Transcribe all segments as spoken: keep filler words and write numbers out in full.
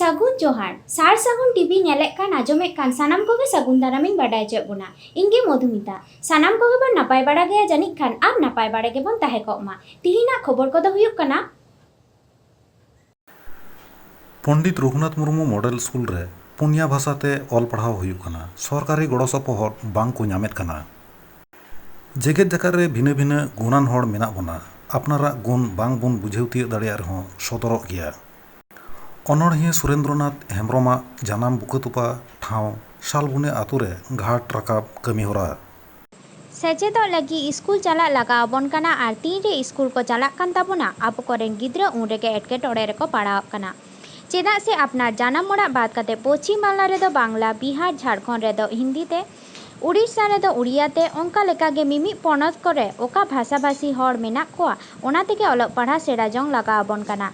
ᱥᱟᱹᱜᱩᱱ ᱡᱚᱦᱟᱨ᱾ ᱥᱟᱨ ᱥᱟᱹᱜᱩᱱ ᱴᱤᱵᱷᱤ ᱧᱮᱞᱮᱫ ᱠᱟᱱ, ᱟᱸᱡᱚᱢᱮᱫ ᱠᱟᱱ ᱥᱟᱱᱟᱢ ᱠᱚᱜᱮ ᱥᱟᱹᱜᱩᱱ ᱫᱟᱨᱟᱢᱤᱧ ᱵᱟᱰᱟᱭ ᱦᱚᱪᱚᱭᱮᱫ ᱵᱚᱱᱟ᱾ ᱤᱧ ᱜᱮ ᱢᱚᱫᱷᱩᱢᱤᱛᱟ᱾ ᱥᱟᱱᱟᱢ ᱠᱚᱜᱮ ᱵᱚᱱ ᱱᱟᱯᱟᱭ ᱵᱟᱲᱟ ᱜᱮᱭᱟ ᱡᱟᱹᱱᱤᱡ ᱠᱷᱟᱱ, ᱟᱨ ᱱᱟᱯᱟᱭ ᱵᱟᱲᱟ ᱜᱮᱵᱚᱱ ᱛᱟᱦᱮᱸ ᱠᱚᱜ ᱢᱟ᱾ ᱛᱤᱦᱤᱧᱟᱜ ᱠᱷᱚᱵᱚᱨ ᱠᱚᱫᱚ ᱦᱩᱭᱩᱜ ᱠᱟᱱᱟ, ᱯᱚᱱᱰᱤᱛ ᱨᱚᱜᱷᱩᱱᱟᱛᱷ ᱢᱩᱨᱢᱩ ᱢᱚᱰᱮᱞ ᱥᱠᱩᱞ ᱨᱮ ᱯᱩᱱᱭᱟ ᱵᱷᱟᱥᱟ ᱛᱮ ᱚᱞ ᱯᱟᱲᱦᱟᱣ ᱦᱩᱭᱩᱜ ᱠᱟᱱᱟ᱾ ᱥᱚᱨᱠᱟᱨᱤ ᱜᱚᱲᱚ ᱥᱚᱯᱚᱦᱚᱫ ᱵᱟᱝ ᱠᱚ ᱧᱟᱢᱮᱫ ᱠᱟᱱᱟ᱾ ᱡᱮᱜᱮᱛ ᱡᱟᱠᱟᱛ ᱨᱮ ᱵᱷᱤᱱᱟᱹ ᱵᱷᱤᱱᱟᱹ ᱜᱩᱱᱟᱱ ᱦᱚᱲ ᱢᱮᱱᱟᱜ ᱵᱚᱱᱟ᱾ ᱟᱯᱱᱟᱨᱟᱜ ᱜᱩᱱ ᱵᱟᱝ ᱵᱚᱱ ᱵᱩᱡᱷᱟᱹᱣ ᱛᱤᱭᱳᱜ ᱫᱟᱲᱮᱭᱟᱜ ᱨᱮᱦᱚᱸ ᱥᱚᱫᱚᱨᱚᱜ ᱜᱮᱭᱟ᱾ ᱚᱱᱚᱬᱦᱤᱭᱟᱹ ᱥᱩᱨᱮᱱᱫᱨᱚᱱᱟᱛᱷ ᱦᱮᱢᱵᱽᱨᱚᱢᱟᱜ ᱡᱟᱱᱟᱢ ᱵᱩᱠᱟᱹ ᱛᱚᱯᱟ ᱴᱷᱟᱶ ᱥᱟᱞᱵᱚᱱᱤ ᱟᱛᱳ ᱨᱮ ᱜᱷᱟᱴ ᱨᱟᱠᱟᱵ ᱠᱟᱹᱢᱤᱦᱚᱨᱟ᱾ ᱥᱮᱪᱮᱫᱚᱜ ᱞᱟᱹᱜᱤᱫ ᱥᱠᱩᱞ ᱪᱟᱞᱟᱜ ᱞᱟᱜᱟᱣ ᱟᱵᱚᱱ ᱠᱟᱱᱟ, ᱟᱨ ᱛᱤᱱᱨᱮ ᱥᱠᱩᱞ ᱠᱚ ᱪᱟᱞᱟᱜ ᱠᱟᱱ ᱛᱟᱵᱚᱱᱟ, ᱟᱵᱚ ᱠᱚᱨᱮᱱ ᱜᱤᱫᱽᱨᱟᱹ ᱩᱱ ᱨᱮᱜᱮ ᱮᱴᱠᱮᱴᱚᱬᱮ ᱨᱮᱠᱚ ᱯᱟᱲᱟᱣᱚᱜ ᱠᱟᱱᱟ᱾ ᱪᱮᱫᱟᱜ ᱥᱮ ᱟᱯᱱᱟᱨ ᱡᱟᱱᱟᱢ ᱚᱲᱟᱜ ᱵᱟᱫ ᱠᱟᱛᱮ ᱯᱚᱪᱷᱤᱢ ᱵᱟᱝᱞᱟ ᱨᱮᱫᱚ ᱵᱟᱝᱞᱟ, ᱵᱤᱦᱟᱨ, ᱡᱷᱟᱲᱠᱷᱚᱸᱰ ᱨᱮᱫᱚ ᱦᱤᱱᱫᱤ ᱛᱮ, ᱩᱲᱤᱥᱥᱟ ᱨᱮᱫᱚ ᱩᱲᱤᱭᱟ ᱛᱮ, ᱚᱱᱠᱟ ᱞᱮᱠᱟᱜᱮ ᱢᱤᱢᱤᱫ ᱯᱚᱱᱚᱛ ᱠᱚᱨᱮ ᱚᱠᱟ ᱵᱷᱟᱥᱟᱵᱷᱟᱥᱤ ᱦᱚᱲ ᱢᱮᱱᱟᱜ ᱠᱚᱣᱟ, ᱚᱱᱟ ᱛᱮᱜᱮ ᱚᱞᱚᱜ ᱯᱟᱲᱦᱟᱜ ᱥᱮᱬᱟ ᱡᱚᱝ ᱞᱟᱜᱟᱣ ᱟᱵᱚᱱ ᱠᱟᱱᱟ᱾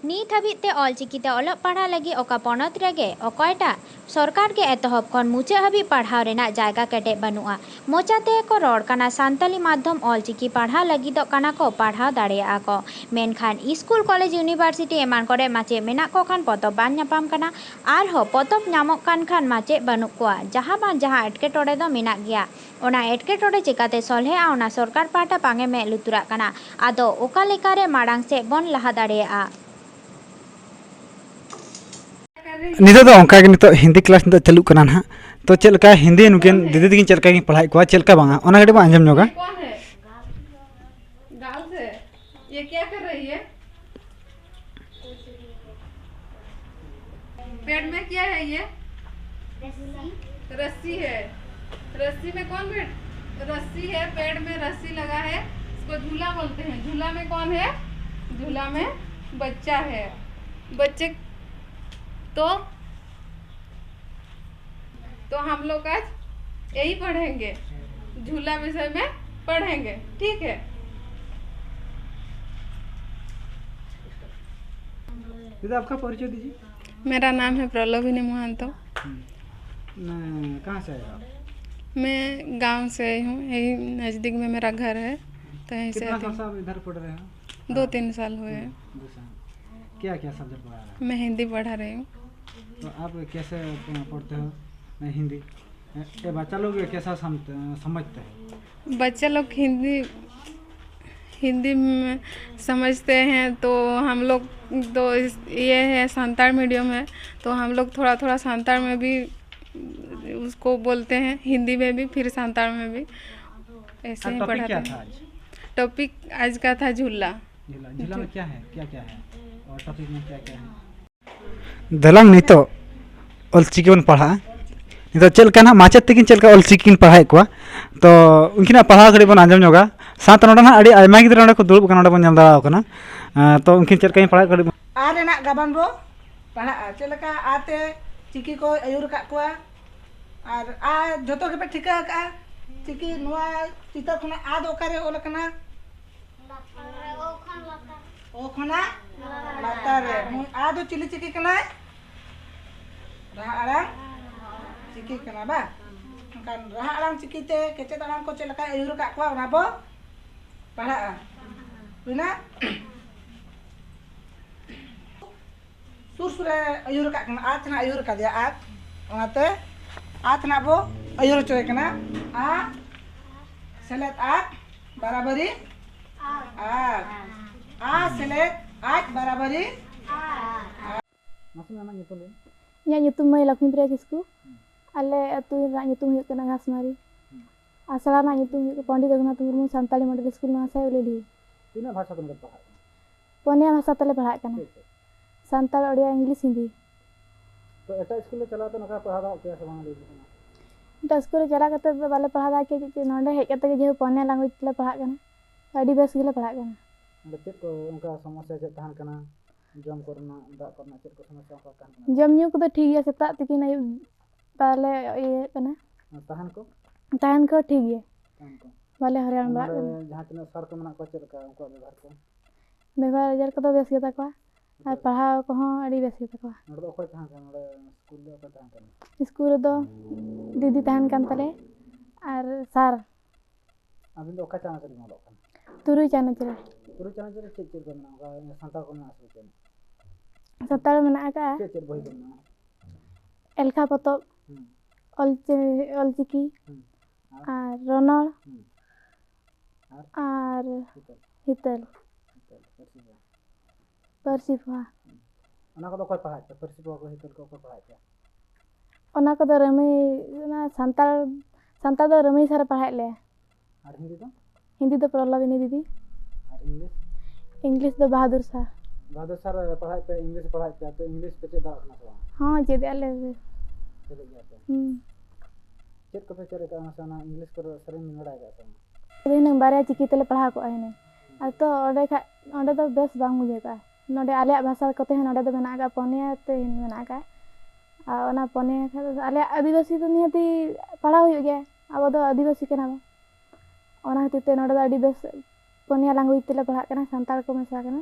ᱱᱤᱛ ᱦᱟᱹᱵᱤᱡ ᱛᱮ ᱚᱞᱪᱤᱠᱤ ᱛᱮ ᱚᱞᱚᱜ ᱯᱟᱲᱦᱟᱜ ᱞᱟᱹᱜᱤᱫ ᱚᱠᱟ ᱯᱚᱱᱚᱛ ᱨᱮᱜᱮ ᱚᱠᱚᱭᱴᱟᱜ ᱥᱚᱨᱠᱟᱨ ᱜᱮ ᱮᱛᱚᱦᱚᱵ ᱠᱷᱚᱱ ᱢᱩᱪᱟᱹᱫ ᱦᱟᱹᱵᱤᱡ ᱯᱟᱲᱦᱟᱣ ᱨᱮᱱᱟᱜ ᱡᱟᱭᱜᱟ ᱠᱮᱴᱮᱡ ᱵᱟᱹᱱᱩᱜᱼᱟ᱾ ᱢᱚᱪᱟ ᱛᱮ ᱠᱚ ᱨᱚᱲ ᱠᱟᱱᱟ, ᱥᱟᱱᱛᱟᱞᱤ ᱢᱟᱫᱽᱫᱷᱚᱢ ᱚᱞᱪᱤᱠᱤ ᱯᱟᱲᱦᱟᱣ ᱞᱟᱹᱜᱤᱫᱚᱜ ᱠᱟᱱᱟ ᱠᱚ, ᱯᱟᱲᱦᱟᱣ ᱫᱟᱲᱮᱭᱟᱜᱼᱟ ᱠᱚ, ᱢᱮᱱᱠᱷᱟᱱ ᱥᱠᱩᱞ, ᱠᱚᱞᱮᱡᱽ, ᱤᱭᱩᱱᱤᱵᱷᱟᱨᱥᱤᱴᱤ ᱮᱢᱟᱱ ᱠᱚᱨᱮ ᱢᱟᱪᱮᱫ ᱢᱮᱱᱟᱜ ᱠᱚ ᱠᱷᱟᱱ ᱯᱚᱛᱚᱵ ᱵᱟᱝ ᱧᱟᱯᱟᱢ ᱠᱟᱱᱟ᱾ ᱟᱨᱦᱚᱸ ᱯᱚᱛᱚᱵ ᱧᱟᱢᱚᱜ ᱠᱟᱱ ᱠᱷᱟᱱ ᱢᱟᱪᱮᱫ ᱵᱟᱹᱱᱩᱜ ᱠᱚᱣᱟ᱾ ᱡᱟᱦᱟᱸ ᱵᱟᱝ ᱡᱟᱦᱟᱸ ᱮᱴᱠᱮᱴᱚᱬᱮ ᱫᱚ ᱢᱮᱱᱟᱜ ᱜᱮᱭᱟ᱾ ᱚᱱᱟ ᱮᱴᱠᱮᱴᱚᱬᱮ ᱪᱮᱠᱟᱛᱮ ᱥᱚᱞᱦᱮᱜᱼᱟ, ᱚᱱᱟ ᱥᱚᱨᱠᱟᱨ ᱯᱟᱦᱴᱟ ᱵᱟᱝ ᱮ ᱢᱮᱫ ᱞᱩᱛᱩᱨᱟᱜ ᱠᱟᱱᱟ᱾ ᱟᱫᱚ ᱚᱠᱟ ᱞᱮᱠᱟᱨᱮ ᱢᱟᱲᱟᱝ ᱥᱮᱫ ᱵᱚᱱ ᱞᱟᱦᱟ ᱫᱟᱲᱮᱭᱟᱜᱼᱟ? ᱱᱤᱛᱚᱜ ᱫᱚ ᱚᱱᱠᱟ ᱜᱮ, ᱱᱤᱛᱚᱜ ᱦᱤᱱᱫᱤ ᱠᱞᱟᱥ ᱱᱤᱛᱚᱜ ᱪᱟᱹᱞᱩᱜ ᱠᱟᱱᱟ ᱱᱟᱦᱟᱜ᱾ ᱛᱚ ᱪᱮᱫ ᱞᱮᱠᱟ ᱦᱤᱱᱫᱤ ᱱᱩᱠᱤᱱ ᱫᱤᱫᱤ ᱛᱟᱹᱠᱤᱱ ᱪᱮᱫ ᱞᱮᱠᱟ ᱠᱤᱱ ᱯᱟᱲᱦᱟᱣᱮᱫ ᱠᱚᱣᱟ, ᱪᱮᱫ ᱞᱮᱠᱟ ᱵᱟᱝᱟ, ᱚᱱᱟ ᱠᱟᱹᱴᱤᱡ ᱵᱚᱱ ᱟᱸᱡᱚᱢ ᱧᱚᱜᱟ᱾ कौन है? गाँव से। ये क्या कर रही है? पेड़ में क्या है ये? रस्सी। रस्सी है। रस्सी में कौन बैठ, रस्सी है, पेड़ में रस्सी लगा है, इसको झूला बोलते हैं। झूला में कौन है? झूला में बच्चा है। बच्चे तो, तो हम लोग आज यही पढ़ेंगे, झूला विषय में पढ़ेंगे, ठीक है? दीदी, आपका परिचय दीजिए। मेरा नाम है प्रलोभिनी महंतो। हम्म। न-, कहाँ से आए आप? मैं गांव से आई हूँ, यही नज़दीक में मेरा घर है, तो यहीं से कितना आती हूँ। साल से आप इधर पढ़ रहे हैं? दो तीन साल हुए हैं। हम्म, दो साल। क्या क्या सब्जेक्ट पढ़ा रहे हैं? मैं हिंदी पढ़ा रही हूँ। तो आप कैसे पढ़ते हो हिंदी? ये बच्चा लोग कैसा समझते हैं? बच्चा लोग हिंदी हिंदी में समझते हैं, तो हम लोग तो इस ये है, संताल मीडियम है, तो हम लोग थोड़ा थोड़ा संताल में भी उसको बोलते हैं, हिंदी में भी, फिर संताल में भी। ऐसे ही पढ़ाते हैं। टॉपिक आज का था झूला। झूला में क्या है, क्या क्या है? और टॉपिक में क्या क्या है? ᱫᱮᱞᱟᱝ ᱱᱤᱛᱚᱜ ᱚᱞᱪᱤᱠᱤ ᱵᱚᱱ ᱯᱟᱲᱦᱟᱜᱼᱟ᱾ ᱱᱤᱛᱚᱜ ᱪᱮᱫ ᱞᱮᱠᱟ ᱱᱟᱦᱟᱜ ᱢᱟᱪᱮᱫ ᱛᱟᱹᱠᱤᱱ ᱪᱮᱫ ᱞᱮᱠᱟ ᱚᱞᱪᱤᱠᱤ ᱠᱤᱱ ᱯᱟᱲᱦᱟᱣᱮᱫ ᱠᱚᱣᱟ, ᱛᱚ ᱩᱱᱠᱤᱱᱟᱜ ᱯᱟᱲᱦᱟᱣ ᱠᱟᱹᱴᱤᱡ ᱵᱚᱱ ᱟᱸᱡᱚᱢ ᱧᱚᱜᱟ᱾ ᱥᱟᱶᱛᱮ ᱱᱚᱰᱮ ᱱᱟᱦᱟᱜ ᱟᱹᱰᱤ ᱟᱭᱢᱟ ᱜᱤᱫᱽᱨᱟᱹ ᱱᱚᱰᱮ ᱠᱚ ᱫᱩᱲᱩᱵ ᱟᱠᱟᱱᱟ, ᱱᱚᱰᱮ ᱵᱚᱱ ᱧᱮᱞ ᱫᱟᱲᱮᱭᱟᱠᱚ ᱠᱟᱱᱟ᱾ ᱛᱚ ᱩᱱᱠᱤᱱ ᱪᱮᱫ ᱞᱮᱠᱟ ᱠᱤᱱ ᱯᱟᱲᱦᱟᱣᱮᱫ ᱠᱚᱣᱟ ᱠᱟᱹᱴᱤᱡ ᱵᱚᱱ ᱟᱨ ᱨᱮᱱᱟᱜ ᱜᱟᱵᱟᱱ ᱵᱚ ᱯᱟᱲᱦᱟᱜᱼᱟ᱾ ᱪᱮᱫ ᱞᱮᱠᱟ ᱟᱨ ᱛᱮ ᱪᱤᱠᱤ ᱠᱚ ᱟᱹᱭᱩᱨ ᱟᱠᱟᱫ ᱠᱚᱣᱟ, ᱟᱨ ᱟ ᱡᱷᱚᱛᱚ ᱜᱮᱯᱮ ᱴᱷᱤᱠᱟᱹ ᱟᱠᱟᱫᱼᱟ᱾ ᱪᱤᱠᱤ ᱱᱚᱣᱟ ᱪᱤᱛᱟᱹᱨ ᱠᱷᱚᱱᱟᱜ ᱟ ᱫᱚ ᱚᱠᱟᱨᱮ ᱚᱞ ᱟᱠᱟᱱᱟ? ᱚ ᱠᱷᱚᱱᱟᱜ ᱞᱟᱛᱟᱨ ᱨᱮ᱾ ᱱᱩᱭ ᱟ ᱫᱚ ᱪᱤᱞᱤ ᱪᱤᱠᱤ ᱠᱟᱱᱟᱭ? ᱨᱟᱦᱟ ᱟᱲᱟᱝ ᱪᱤᱠᱤ ᱠᱟᱱᱟ ᱵᱟᱝ? ᱮᱱᱠᱷᱟᱱ ᱨᱟᱦᱟ ᱟᱲᱟᱝ ᱪᱤᱠᱤ ᱛᱮ ᱠᱮᱪᱮᱫ ᱟᱲᱟᱝ ᱠᱚ ᱪᱮᱫ ᱞᱮᱠᱟᱭ ᱟᱹᱭᱩᱨ ᱟᱠᱟᱫ ᱠᱚᱣᱟ, ᱚᱱᱟ ᱵᱚ ᱯᱟᱲᱦᱟᱜᱼᱟ᱾ ᱦᱩᱭᱱᱟ? ᱥᱩᱨ ᱥᱩᱨ ᱮ ᱟᱹᱭᱩᱨ ᱟᱠᱟᱫ ᱠᱟᱱᱟ, ᱟᱡ ᱛᱮᱱᱟᱜ ᱟᱹᱭᱩᱨ ᱟᱠᱟᱫᱮᱭᱟ, ᱟᱡ᱾ ᱚᱱᱟᱛᱮ ᱟᱡ ᱛᱮᱱᱟᱜ ᱵᱚ ᱟᱹᱭᱩᱨ ᱦᱚᱪᱚᱭᱮ ᱠᱟᱱᱟ᱾ ᱟ ᱥᱮᱞᱮᱫ ᱟᱡ ᱵᱟᱨᱟᱵᱟᱨᱤ ᱟᱡ᱾ ᱟ ᱥᱮᱞᱮᱫ ᱟᱡ ᱵᱟᱨᱟᱵᱟᱨᱤ ᱟᱡ᱾ ᱢᱟᱥᱮ ᱟᱢᱟᱜ ᱧᱩᱛᱩᱢ ᱞᱟᱹᱭ ᱢᱮ᱾ ᱤᱧᱟᱹᱜ ᱧᱩᱛᱩᱢ ᱢᱟᱹᱭ ᱞᱚᱠᱷᱢᱤᱯᱨᱤᱭᱟ ᱠᱤᱥᱠᱩ᱾ ᱦᱩᱸ᱾ ᱟᱞᱮ ᱟᱹᱛᱩ ᱨᱮᱱᱟᱜ ᱧᱩᱛᱩᱢ ᱦᱩᱭᱩᱜ ᱠᱟᱱᱟ ᱜᱷᱟᱥᱢᱟᱨᱤ᱾ ᱦᱩᱸ᱾ ᱟᱥᱲᱟ ᱨᱮᱱᱟᱜ ᱧᱩᱛᱩᱢ ᱦᱩᱭᱩᱜ ᱠᱟᱱᱟ ᱯᱚᱱᱰᱤᱛ ᱨᱚᱜᱷᱩᱱᱟᱛᱷ ᱢᱩᱨᱢᱩ ᱥᱟᱱᱛᱟᱲᱤ ᱢᱚᱰᱮᱞ ᱥᱠᱩᱞ ᱱᱚᱣᱟ ᱥᱟᱭ ᱩᱞᱤᱰᱤ᱾ ᱛᱤᱱᱟᱹᱜ ᱵᱷᱟᱥᱟ ᱛᱮ ᱯᱮ ᱯᱟᱲᱦᱟᱜ ᱠᱟᱱᱟ? ᱯᱚᱱᱭᱟ ᱵᱷᱟᱥᱟ ᱛᱮᱞᱮ ᱯᱟᱲᱦᱟᱜ ᱠᱟᱱᱟ᱾ ᱪᱮᱫ ᱪᱮᱫ? ᱥᱟᱱᱛᱟᱲ, ᱳᱰᱤᱭᱟ, ᱤᱝᱞᱤᱥ, ᱦᱤᱱᱫᱤ᱾ ᱛᱚ ᱮᱴᱟᱜ ᱥᱠᱩᱞ ᱨᱮ ᱪᱟᱞᱟᱣ ᱠᱟᱛᱮ ᱱᱚᱝᱠᱟ ᱯᱟᱲᱦᱟᱣ ᱫᱟᱲᱮᱭᱟᱜ ᱠᱮᱭᱟ ᱥᱮ ᱵᱟᱝ, ᱞᱟᱹᱭ ᱢᱮ? ᱮᱴᱟᱜ ᱥᱠᱩᱞ ᱨᱮ ᱪᱟᱞᱟᱣ ᱠᱟᱛᱮ ᱫᱚ ᱵᱟᱞᱮ ᱯᱟᱲᱦᱟᱣ ᱫᱟᱲᱮ ᱠᱮᱭᱟ, ᱪᱮᱫ ᱪᱮᱫ, ᱱᱚᱰᱮ ᱦᱮᱡ ᱠᱟᱛᱮ ᱜᱮ ᱡᱮᱦᱮᱛᱩ ᱯᱚᱱᱭᱟ ᱞᱮᱝᱜᱩᱭᱮᱡᱽ ᱛᱮᱞᱮ ᱯᱟᱲᱦᱟᱜ ᱠᱟᱱᱟ, ᱟᱹᱰᱤ ᱵᱮᱥ ᱜᱮᱞᱮ ᱯᱟᱲᱦᱟᱜ ᱠᱟᱱᱟ᱾ ᱚᱸᱰᱮ ᱪᱮᱫ ᱠᱚ ᱚᱱᱠᱟ ᱥᱚᱢᱚᱥᱥᱟ ᱪᱮᱫ ᱛᱟᱦᱮᱱ ᱠᱟᱱᱟ? ᱡᱚᱢ ᱠᱚᱨᱮᱱᱟᱜ, ᱫᱟᱜ ᱠᱚᱨᱮᱱᱟᱜ ᱪᱮᱫ ᱠᱚ ᱥᱚᱢᱚᱥᱥᱟ ᱚᱱᱠᱟ ᱛᱟᱦᱮᱱ ᱠᱟᱱᱟ? ᱡᱚᱢ ᱧᱩ ᱠᱚᱫᱚ ᱴᱷᱤᱠ ᱜᱮᱭᱟ, ᱥᱮᱛᱟᱜ ᱛᱤᱠᱤᱱ ᱟᱹᱭᱩᱵ ᱵᱟᱞᱮ ᱤᱭᱟᱹ ᱠᱟᱱᱟ᱾ ᱟᱨ ᱛᱟᱦᱮᱱ ᱠᱚ? ᱛᱟᱦᱮᱱ ᱠᱚ ᱴᱷᱤᱠ ᱜᱮᱭᱟ᱾ ᱛᱟᱦᱮᱱ ᱠᱚ? ᱵᱟᱞᱮ ᱦᱚᱭᱨᱟᱱ ᱵᱟᱲᱟᱜ ᱱᱚᱰᱮ ᱠᱟᱱᱟ᱾ ᱡᱟᱦᱟᱸ ᱛᱤᱱᱟᱹᱜ ᱥᱟᱨ ᱠᱚ ᱢᱮᱱᱟᱜ ᱠᱚᱣᱟ, ᱪᱮᱫ ᱞᱮᱠᱟ ᱩᱱᱠᱩᱣᱟᱜ ᱵᱮᱵᱚᱦᱟᱨ ᱠᱚ? ᱵᱮᱵᱚᱦᱟᱨ ᱟᱡᱟᱨ ᱠᱚᱫᱚ ᱵᱮᱥ ᱜᱮᱛᱟ ᱠᱚᱣᱟ᱾ ᱟᱨ ᱯᱟᱲᱦᱟᱣ ᱠᱚᱦᱚᱸ ᱟᱹᱰᱤ ᱵᱮᱥ ᱜᱮᱛᱟ ᱠᱚᱣᱟ᱾ ᱱᱚᱰᱮ ᱫᱚ ᱚᱠᱚᱭ ᱛᱟᱦᱮᱸ ᱠᱟᱱᱟ? ᱱᱚᱰᱮ ᱥᱠᱩᱞ ᱨᱮ ᱚᱠᱚᱭ ᱛᱟᱦᱮᱸ ᱠᱟᱱᱟ? ᱥᱠᱩᱞ ᱨᱮᱫᱚ ᱫᱤᱫᱤ ᱛᱟᱦᱮᱱ ᱠᱟᱱ ᱛᱟᱞᱮᱭᱟ ᱟᱨ ᱥᱟᱨ᱾ ᱟᱹᱵᱤᱱ ᱫᱚ ᱚᱠᱟ ᱪᱟᱱᱟᱪ ᱨᱮᱵᱤᱱ ᱚᱞᱚᱜ ᱠᱟᱱᱟ? ᱛᱩᱨᱩᱭ ᱪᱟᱱᱟᱪ ᱨᱮ᱾ ᱛᱩᱨᱩᱭ ᱪᱟᱱᱟᱪ ᱨᱮ ᱪᱮᱫ ᱪᱮᱫ ᱠᱚ ᱢᱮᱱᱟᱜᱼᱟ? ᱚᱱᱠᱟ ᱥᱟᱱᱛᱟᱲ ᱠᱚ ᱢᱮᱱᱟᱜᱼᱟ ᱥᱮ ᱪᱮᱫ? ᱥᱟᱱᱛᱟᱲ ᱢᱮᱱᱟᱜ ᱟᱠᱟᱫᱼᱟ᱾ ᱪᱮᱫ ᱪᱮᱫ ᱵᱚᱦᱤ ᱠᱚ ᱢᱮᱱᱟᱜᱼᱟ? ᱮᱞᱠᱷᱟ ᱯᱚᱛᱚᱵ, ᱦᱩᱸ᱾ ᱚᱞ ᱪᱤ-, ᱚᱞᱪᱤᱠᱤ, ᱦᱩᱸ᱾ ᱟᱨ? ᱟᱨ ᱨᱚᱱᱚᱲ, ᱦᱩᱸ᱾ ᱟᱨ? ᱟᱨ ᱦᱤᱛᱟᱹᱞ? ᱦᱤᱛᱟᱹᱞ᱾ ᱦᱤᱛᱟᱹᱞ, ᱯᱟᱹᱨᱥᱤ ᱯᱚᱦᱟ᱾ ᱯᱟᱹᱨᱥᱤ ᱯᱚᱦᱟ᱾ ᱦᱩᱸ᱾ ᱚᱱᱟ ᱠᱚᱫᱚ ᱚᱠᱚᱭ ᱯᱟᱲᱦᱟᱣᱮᱫ ᱯᱮᱭᱟ? ᱯᱟᱹᱨᱥᱤ ᱯᱚᱦᱟ ᱠᱚ, ᱦᱤᱛᱟᱹᱞ ᱠᱚ ᱚᱠᱚᱭ ᱯᱟᱲᱦᱟᱣᱮᱫ ᱯᱮᱭᱟ? ᱚᱱᱟ ᱠᱚᱫᱚ ᱨᱟᱹᱢᱟᱹᱭ, ᱚᱱᱟ ᱥᱟᱱᱛᱟᱲ, ᱥᱟᱱᱛᱟᱲ ᱫᱚ ᱨᱟᱹᱢᱟᱹᱭ ᱥᱟᱨᱮ ᱯᱟᱲᱦᱟᱣᱮᱫ ᱞᱮᱭᱟ᱾ ᱟᱨ ᱦᱤᱱᱫᱤ ᱫᱚ? ᱦᱤᱱᱫᱤ ᱫᱚ ᱯᱨᱚᱞᱞᱟᱵᱤᱱᱤ ᱫᱤᱫᱤ᱾ ᱟᱨ ᱤᱝᱞᱤᱥ? ᱤᱝᱞᱤᱥ ᱫᱚ ᱵᱟᱦᱟᱫᱩᱨ ᱥᱟᱨ᱾ ᱵᱟᱦᱟᱫᱩᱨ ᱥᱟᱨ ᱯᱟᱲᱦᱟᱣᱮᱫ ᱯᱮ, ᱤᱝᱞᱤᱥ ᱯᱟᱲᱦᱟᱣᱮᱫ ᱯᱮ, ᱛᱚ ᱤᱝᱞᱤᱥ ᱯᱮ ᱪᱮᱫ ᱫᱟᱲᱮᱭᱟᱜ ᱠᱟᱱᱟ ᱥᱮ ᱵᱟᱝ? ᱦᱚᱸ, ᱪᱮᱫ ᱮᱫᱼᱟ ᱞᱮ᱾ ᱪᱮᱫ ᱮᱫ ᱜᱮᱭᱟ ᱯᱮ? ᱦᱩᱸ᱾ ᱪᱮᱫ ᱠᱚᱯᱮ ᱪᱮᱫ ᱟᱠᱟᱫᱼᱟ ᱢᱟᱥᱮ, ᱚᱱᱟ ᱤᱝᱞᱤᱥ ᱠᱚᱨᱮ ᱥᱮᱨᱮᱧ ᱵᱤᱱ ᱵᱟᱲᱟᱭ ᱟᱠᱟᱫᱼᱟ ᱥᱮ ᱵᱟᱝ? ᱡᱩᱫᱤ ᱦᱩᱱᱟᱹᱝ ᱵᱟᱨᱭᱟ ᱪᱤᱠᱤ ᱛᱮᱞᱮ ᱯᱟᱲᱦᱟᱣ ᱠᱚᱜᱼᱟ ᱦᱩᱱᱟᱹᱝ᱾ ᱟᱨ ᱛᱚ ᱚᱸᱰᱮ ᱠᱷᱟᱡ, ᱚᱸᱰᱮ ᱫᱚ ᱵᱮᱥ ᱵᱟᱝ ᱵᱩᱡᱷᱟᱹᱣ ᱠᱚᱜᱼᱟ᱾ ᱱᱚᱰᱮ ᱟᱞᱮᱭᱟᱜ ᱵᱷᱟᱥᱟ ᱠᱚᱛᱮ ᱦᱚᱸ ᱱᱚᱰᱮ ᱫᱚ ᱢᱮᱱᱟᱜ ᱟᱠᱟᱫ, ᱯᱚᱱᱭᱟ ᱛᱮ ᱢᱮᱱᱟᱜ ᱟᱠᱟᱫ᱾ ᱟᱨ ᱚᱱᱟ ᱯᱚᱱᱭᱟ ᱠᱷᱟᱡ ᱫᱚ ᱟᱞᱮᱭᱟᱜ ᱟᱹᱫᱤᱵᱟᱹᱥᱤ ᱫᱚ ᱱᱤᱦᱟᱹᱛᱤ ᱯᱟᱲᱦᱟᱣ ᱦᱩᱭᱩᱜ ᱜᱮᱭᱟ, ᱟᱵᱚ ᱫᱚ ᱟᱹᱫᱤᱵᱟᱹᱥᱤ ᱠᱟᱱᱟ ᱵᱚᱱ᱾ ᱚᱱᱟ ᱠᱷᱟᱹᱛᱤᱨ ᱛᱮ ᱱᱚᱰᱮ ᱫᱚ ᱟᱹᱰᱤ ᱵᱮᱥ ᱯᱚᱱᱭᱟ language ᱛᱮᱞᱮ ᱯᱟᱲᱦᱟᱜ ᱠᱟᱱᱟ, ᱥᱟᱱᱛᱟᱲ ᱠᱚ ᱢᱮᱥᱟ ᱠᱟᱱᱟ᱾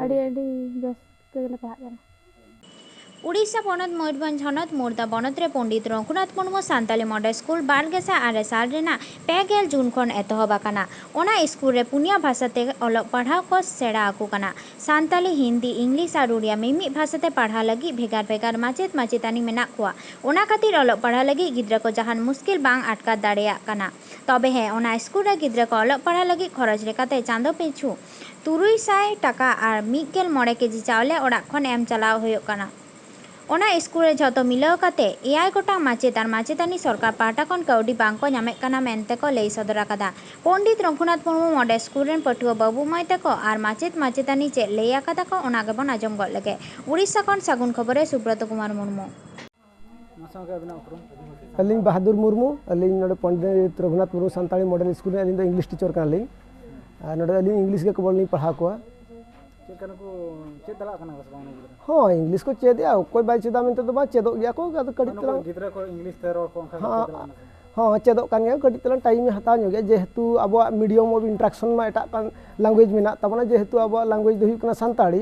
ᱟᱹᱰᱤ, ᱟᱹᱰᱤ ᱵᱮᱥ ᱛᱮᱜᱮᱞᱮ ᱯᱟᱲᱦᱟᱜ ᱠᱟᱱᱟ᱾ ᱩᱲᱤᱥᱥᱟ ᱯᱚᱱᱚᱛ ᱢᱚᱭᱩᱨᱵᱷᱚᱸᱡᱽ ᱦᱚᱱᱚᱛ ᱢᱩᱨᱫᱟ ᱵᱚᱱᱚᱛ ᱨᱮ ᱯᱚᱱᱰᱤᱛ ᱨᱚᱜᱷᱩᱱᱟᱛᱷ ᱢᱩᱨᱢᱩ ᱥᱟᱱᱛᱟᱞᱤ ᱢᱚᱰᱮᱞ ᱥᱠᱩᱞ ᱵᱟᱨ ᱜᱮᱥᱟᱭ ᱟᱨᱮ ᱥᱟᱞ ᱨᱮᱱᱟᱜ ᱯᱮ ᱜᱮᱞ ᱡᱩᱱ ᱠᱷᱚᱱ ᱮᱛᱚᱦᱚᱵ ᱟᱠᱟᱱᱟ᱾ ᱚᱱᱟ ᱥᱠᱩᱞ ᱨᱮ ᱯᱩᱱᱭᱟ ᱵᱷᱟᱥᱟ ᱛᱮ ᱚᱞᱚᱜ ᱯᱟᱲᱦᱟᱣ ᱠᱚ ᱥᱮᱬᱟ ᱟᱠᱚ ᱠᱟᱱᱟ᱾ ᱥᱟᱱᱛᱟᱞᱤ, ᱦᱤᱱᱫᱤ, ᱤᱝᱞᱤᱥ ᱟᱨ ᱩᱲᱤᱭᱟ ᱢᱤᱢᱤᱫ ᱵᱷᱟᱥᱟ ᱛᱮ ᱯᱟᱲᱦᱟᱣ ᱞᱟᱹᱜᱤᱫ ᱵᱷᱮᱜᱟᱨ ᱵᱷᱮᱜᱟᱨ ᱢᱟᱪᱮᱫ ᱢᱟᱪᱮᱛᱟᱹᱱᱤ ᱢᱮᱱᱟᱜ ᱠᱚᱣᱟ᱾ ᱚᱱᱟ ᱠᱷᱟᱹᱛᱤᱨ ᱚᱞᱚᱜ ᱯᱟᱲᱦᱟᱣ ᱞᱟᱹᱜᱤᱫ ᱜᱤᱫᱽᱨᱟᱹ ᱠᱚ ᱡᱟᱦᱟᱱ ᱢᱩᱥᱠᱤᱞ ᱵᱟᱝ ᱟᱴᱠᱟᱨ ᱫᱟᱲᱮᱭᱟᱜ ᱠᱟᱱᱟ᱾ ᱛᱚᱵᱮ ᱦᱮᱸ, ᱚᱱᱟ ᱥᱠᱩᱞ ᱨᱮ ᱜᱤᱫᱽᱨᱟᱹ ᱠᱚ ᱚᱞᱚᱜ ᱯᱟᱲᱦᱟᱣ ᱞᱟᱹᱜᱤᱫ ᱠᱷᱚᱨᱚᱪ ᱞᱮᱠᱟᱛᱮ ᱪᱟᱸᱫᱚ ᱯᱤᱪᱷᱩ ᱛᱩᱨᱩᱭ ᱥᱟᱭ ᱴᱟᱠᱟ ᱟᱨ ᱢᱤᱫ ᱜᱮᱞ ᱢᱚᱬᱮ ᱠᱮᱡᱤ ᱪᱟᱣᱞᱮ ᱚᱲᱟᱜ ᱠᱷᱚᱱ ᱮᱢ ᱪᱟᱞᱟᱣ ᱦᱩᱭᱩᱜ ᱠᱟᱱᱟ᱾ ᱚᱱᱟ ᱥᱠᱩᱞ ᱨᱮ ᱡᱷᱚᱛᱚ ᱢᱤᱞᱟᱹᱣ ᱠᱟᱛᱮ ᱮᱭᱟᱭ ᱜᱚᱴᱟᱝ ᱢᱟᱪᱮᱫ ᱟᱨ ᱢᱟᱪᱮᱛᱟᱹᱱᱤ ᱥᱚᱨᱠᱟᱨ ᱯᱟᱦᱴᱟ ᱠᱷᱚᱱ ᱠᱟᱹᱣᱰᱤ ᱵᱟᱝ ᱠᱚ ᱧᱟᱢᱮᱫ ᱠᱟᱱᱟ ᱢᱮᱱᱛᱮ ᱠᱚ ᱞᱟᱹᱭ ᱥᱚᱫᱚᱨ ᱟᱠᱟᱫᱟ᱾ ᱯᱚᱱᱰᱤᱛ ᱨᱚᱜᱷᱩᱱᱟᱛᱷ ᱢᱩᱨᱢᱩ ᱢᱚᱰᱮᱞ ᱥᱠᱩᱞ ᱨᱮᱱ ᱯᱟᱹᱴᱷᱩᱣᱟᱹ ᱵᱟᱹᱵᱩ ᱢᱟᱹᱭ ᱛᱟᱠᱚ ᱟᱨ ᱢᱟᱪᱮᱫ ᱢᱟᱪᱮᱛᱟᱹᱱᱤ ᱪᱮᱫ ᱞᱟᱹᱭ ᱟᱠᱟᱫᱟ ᱠᱚ, ᱚᱱᱟ ᱜᱮᱵᱚᱱ ᱟᱸᱡᱚᱢ ᱜᱚᱫ ᱞᱮᱜᱮ᱾ ᱩᱲᱤᱥᱥᱟ ᱠᱷᱚᱱ ᱥᱟᱹᱜᱩᱱ ᱠᱷᱚᱵᱚᱨ ᱨᱮ ᱥᱩᱵᱨᱚᱛᱚ ᱠᱩᱢᱟᱨ ᱢᱩᱨᱢᱩ᱾ ᱢᱟᱥᱮ ᱜᱚᱢᱠᱮ, ᱟᱹᱵᱤᱱᱟᱜ ᱩᱯᱨᱩᱢ? ᱟᱹᱞᱤᱧ ᱵᱟᱦᱟᱫᱩᱨ ᱢᱩᱨᱢᱩ, ᱟᱹᱞᱤᱧ ᱱᱚᱰᱮ ᱯᱚᱱᱰᱤᱛ ᱨᱚᱜᱷᱩᱱᱟᱛᱷ ᱢᱩᱨᱢᱩ ᱥᱟᱱᱛᱟᱲᱤ ᱢᱚᱰᱮᱞ ᱥᱠᱩᱞ ᱨᱮ ᱟᱹᱞᱤᱧ ᱫᱚ ᱤᱝᱞᱤᱥ ᱴᱤᱪᱟᱨ ᱠᱟᱱᱟᱞᱤᱧ᱾ ᱟᱨ ᱱᱚᱰᱮ ᱟᱹᱞᱤᱧ ᱤᱝᱞᱤᱥ ᱜᱮ ᱠᱮᱵᱚᱞ ᱞᱤᱧ ᱯᱟᱲᱦᱟᱣ ᱠᱚᱣᱟ᱾ ᱪᱮᱫ ᱞᱮᱠᱟ ᱱᱩᱠᱩ ᱪᱮᱫ ᱫᱟᱲᱮᱭᱟᱜ ᱠᱟᱱᱟ ᱠᱚ ᱥᱮ ᱵᱟᱝ ᱱᱩᱠᱩ ᱜᱤᱫᱽᱨᱟᱹ? ᱦᱚᱸ, ᱤᱝᱞᱤᱥ ᱠᱚ ᱪᱮᱫ ᱮᱜᱼᱟ, ᱚᱠᱚᱭ ᱵᱟᱭ ᱪᱮᱫᱟ ᱢᱮᱱᱛᱮ ᱫᱚ ᱵᱟᱝ, ᱪᱮᱫᱚᱜ ᱜᱮᱭᱟ ᱠᱚ, ᱟᱫᱚ ᱠᱟᱹᱴᱤᱡ ᱱᱩᱠᱩ ᱛᱟᱞᱟᱝ᱾ ᱜᱤᱫᱽᱨᱟᱹ ᱠᱚ ᱤᱝᱞᱤᱥ ᱛᱮ ᱨᱚᱲ ᱠᱚ ᱚᱱᱠᱟ ᱠᱚ ᱦᱚᱸ, ᱪᱮᱫ ᱫᱟᱲᱮᱭᱟᱜ ᱠᱟᱱᱟ ᱥᱮ? ᱦᱚᱸ, ᱪᱮᱫᱚᱜ ᱠᱟᱱ ᱜᱮᱭᱟ, ᱠᱟᱹᱴᱤᱡ ᱛᱟᱞᱟᱝ ᱴᱟᱭᱤᱢ ᱮ ᱦᱟᱛᱟᱣ ᱧᱚᱜ ᱜᱮᱭᱟ, ᱡᱮᱦᱮᱛᱩ ᱟᱵᱚᱣᱟᱜ medium of interaction ᱢᱟ ᱮᱴᱟᱜ ᱠᱟᱱ language ᱢᱮᱱᱟᱜ ᱛᱟᱵᱚᱱᱟ, ᱡᱮᱦᱮᱛᱩ ᱟᱵᱚᱣᱟᱜ language ᱫᱚ ᱦᱩᱭᱩᱜ ᱠᱟᱱᱟ ᱥᱟᱱᱛᱟᱲᱤ᱾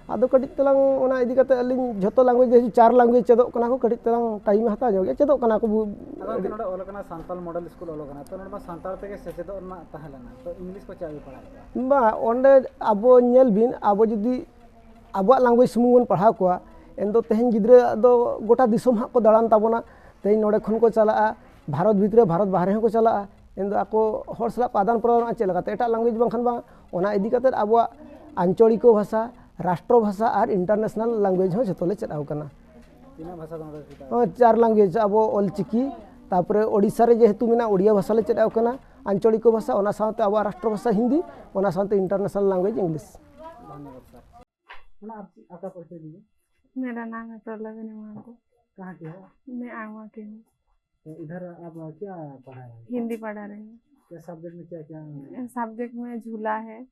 ᱟᱫᱚ ᱠᱟᱹᱴᱤᱡ ᱛᱟᱞᱟᱝ ᱚᱱᱟ ᱤᱫᱤ ᱠᱟᱛᱮ ᱟᱹᱞᱤᱧ ᱡᱷᱚᱛᱚ language, ᱡᱮᱦᱮᱛᱩ ᱪᱟᱨ language ᱪᱮᱫᱚᱜ ᱠᱟᱱᱟ ᱠᱚ, ᱠᱟᱹᱴᱤᱡ ᱛᱟᱞᱟᱝ ᱴᱟᱭᱤᱢ ᱮ ᱦᱟᱛᱟᱣ ᱧᱚᱜ ᱜᱮᱭᱟ, ᱪᱮᱫᱚᱜ ᱠᱟᱱᱟ ᱠᱚ ᱵᱩ-, ᱟᱫᱚ ᱜᱚᱢᱠᱮ, ᱱᱚᱰᱮ ᱚᱞ ᱟᱠᱟᱱᱟ ᱥᱟᱱᱛᱟᱞ ᱢᱚᱰᱮᱞ ᱥᱠᱩᱞ ᱚᱞ ᱟᱠᱟᱱᱟ, ᱛᱚ ᱱᱚᱰᱮ ᱢᱟ ᱥᱟᱱᱛᱟᱲ ᱛᱮᱜᱮ ᱥᱮᱪᱮᱫᱚᱜ ᱨᱮᱱᱟᱜ ᱛᱟᱦᱮᱸ ᱞᱮᱱᱟ, ᱛᱚ ᱤᱝᱞᱤᱥ ᱠᱚ ᱪᱮᱫᱟᱜ ᱯᱮ ᱯᱟᱲᱦᱟᱣᱮᱫ ᱠᱚᱣᱟ? ᱵᱟᱝ, ᱚᱸᱰᱮ ᱟᱵᱚ ᱧᱮᱞ ᱵᱤᱱ, ᱟᱵᱚ ᱡᱩᱫᱤ ᱟᱵᱚᱣᱟᱜ language ᱥᱩᱢᱩᱝ ᱵᱚᱱ ᱯᱟᱲᱦᱟᱣ ᱠᱚᱣᱟ, ᱮᱱᱫᱚ ᱛᱮᱦᱮᱧ ᱜᱤᱫᱽᱨᱟᱹ ᱫᱚ ᱜᱚᱴᱟ ᱫᱤᱥᱚᱢ ᱦᱟᱸᱜ ᱠᱚ ᱫᱟᱬᱟᱱ ᱛᱟᱵᱚᱱᱟ᱾ ᱛᱮᱦᱮᱧ ᱱᱚᱰᱮ ᱠᱷᱚᱱ ᱠᱚ ᱪᱟᱞᱟᱜᱼᱟ ᱵᱷᱟᱨᱚᱛ ᱵᱷᱤᱛᱨᱤ, ᱵᱷᱟᱨᱚᱛ ᱵᱟᱦᱨᱮ ᱦᱚᱸᱠᱚ ᱪᱟᱞᱟᱜᱼᱟ᱾ ᱮᱱᱫᱚ ᱟᱠᱚ ᱦᱚᱲ ᱥᱟᱞᱟᱜ ᱠᱚ ᱟᱫᱟᱱ ᱯᱨᱚᱫᱟᱱᱚᱜᱼᱟ ᱪᱮᱫ ᱞᱮᱠᱟᱛᱮ? ᱮᱴᱟᱜ language ᱵᱟᱝᱠᱷᱟᱱ ᱵᱟᱝ᱾ ᱚᱱᱟ ᱤᱫᱤ ᱠᱟᱛᱮ ᱟᱵᱚᱣᱟᱜ ᱟᱧᱪᱚᱲᱤᱠᱚ ᱵᱷᱟᱥᱟ, ᱨᱟᱥᱴᱨᱚ ᱵᱷᱟᱥᱟ ᱟᱨ international language ᱦᱚᱸ ᱡᱚᱛᱚ ᱞᱮ ᱪᱮᱫ ᱟᱠᱚ ᱠᱟᱱᱟ᱾ ᱛᱤᱱᱟᱹᱜ ᱵᱷᱟᱥᱟ ᱫᱚ ᱱᱚᱰᱮ ᱪᱮᱫ ᱟᱠᱚ? ᱦᱚᱸ, ᱪᱟᱨ language, ᱟᱵᱚ ᱚᱞᱪᱤᱠᱤ, ᱛᱟᱯᱚᱨᱮ ᱳᱰᱤᱥᱟ ᱨᱮ ᱡᱮᱦᱮᱛᱩ ᱢᱮᱱᱟᱜᱼᱟ, ᱳᱰᱤᱭᱟ ᱵᱷᱟᱥᱟ ᱞᱮ ᱪᱮᱫ ᱟᱠᱚ ᱠᱟᱱᱟ, ᱟᱧᱪᱚᱲᱤᱠᱚ ᱵᱷᱟᱥᱟ, ᱚᱱᱟ ᱥᱟᱶᱛᱮ ᱟᱵᱚᱣᱟᱜ ᱨᱟᱥᱴᱨᱚ ᱵᱷᱟᱥᱟ ᱦᱤᱱᱫᱤ, ᱚᱱᱟ ᱥᱟᱶᱛᱮ international language English᱾ ᱫᱷᱚᱱᱭᱚᱵᱟᱫ ᱥᱟᱨ᱾ ᱚᱱᱟ ᱟᱯ-, ᱟᱯᱠᱟ ᱯᱚᱨᱤᱪᱚᱭ ᱫᱤᱡᱤᱭᱮ? मेरा नाम है प्रलविनी महतो। कहाँ की है? मैं आगवा की हूँ। तो इधर आप क्या पढ़ा रहे हैं? हिंदी पढ़ा रही हूँ। क्या सब्जेक्ट में क्या क्या है? सब्जेक्ट में झूला है।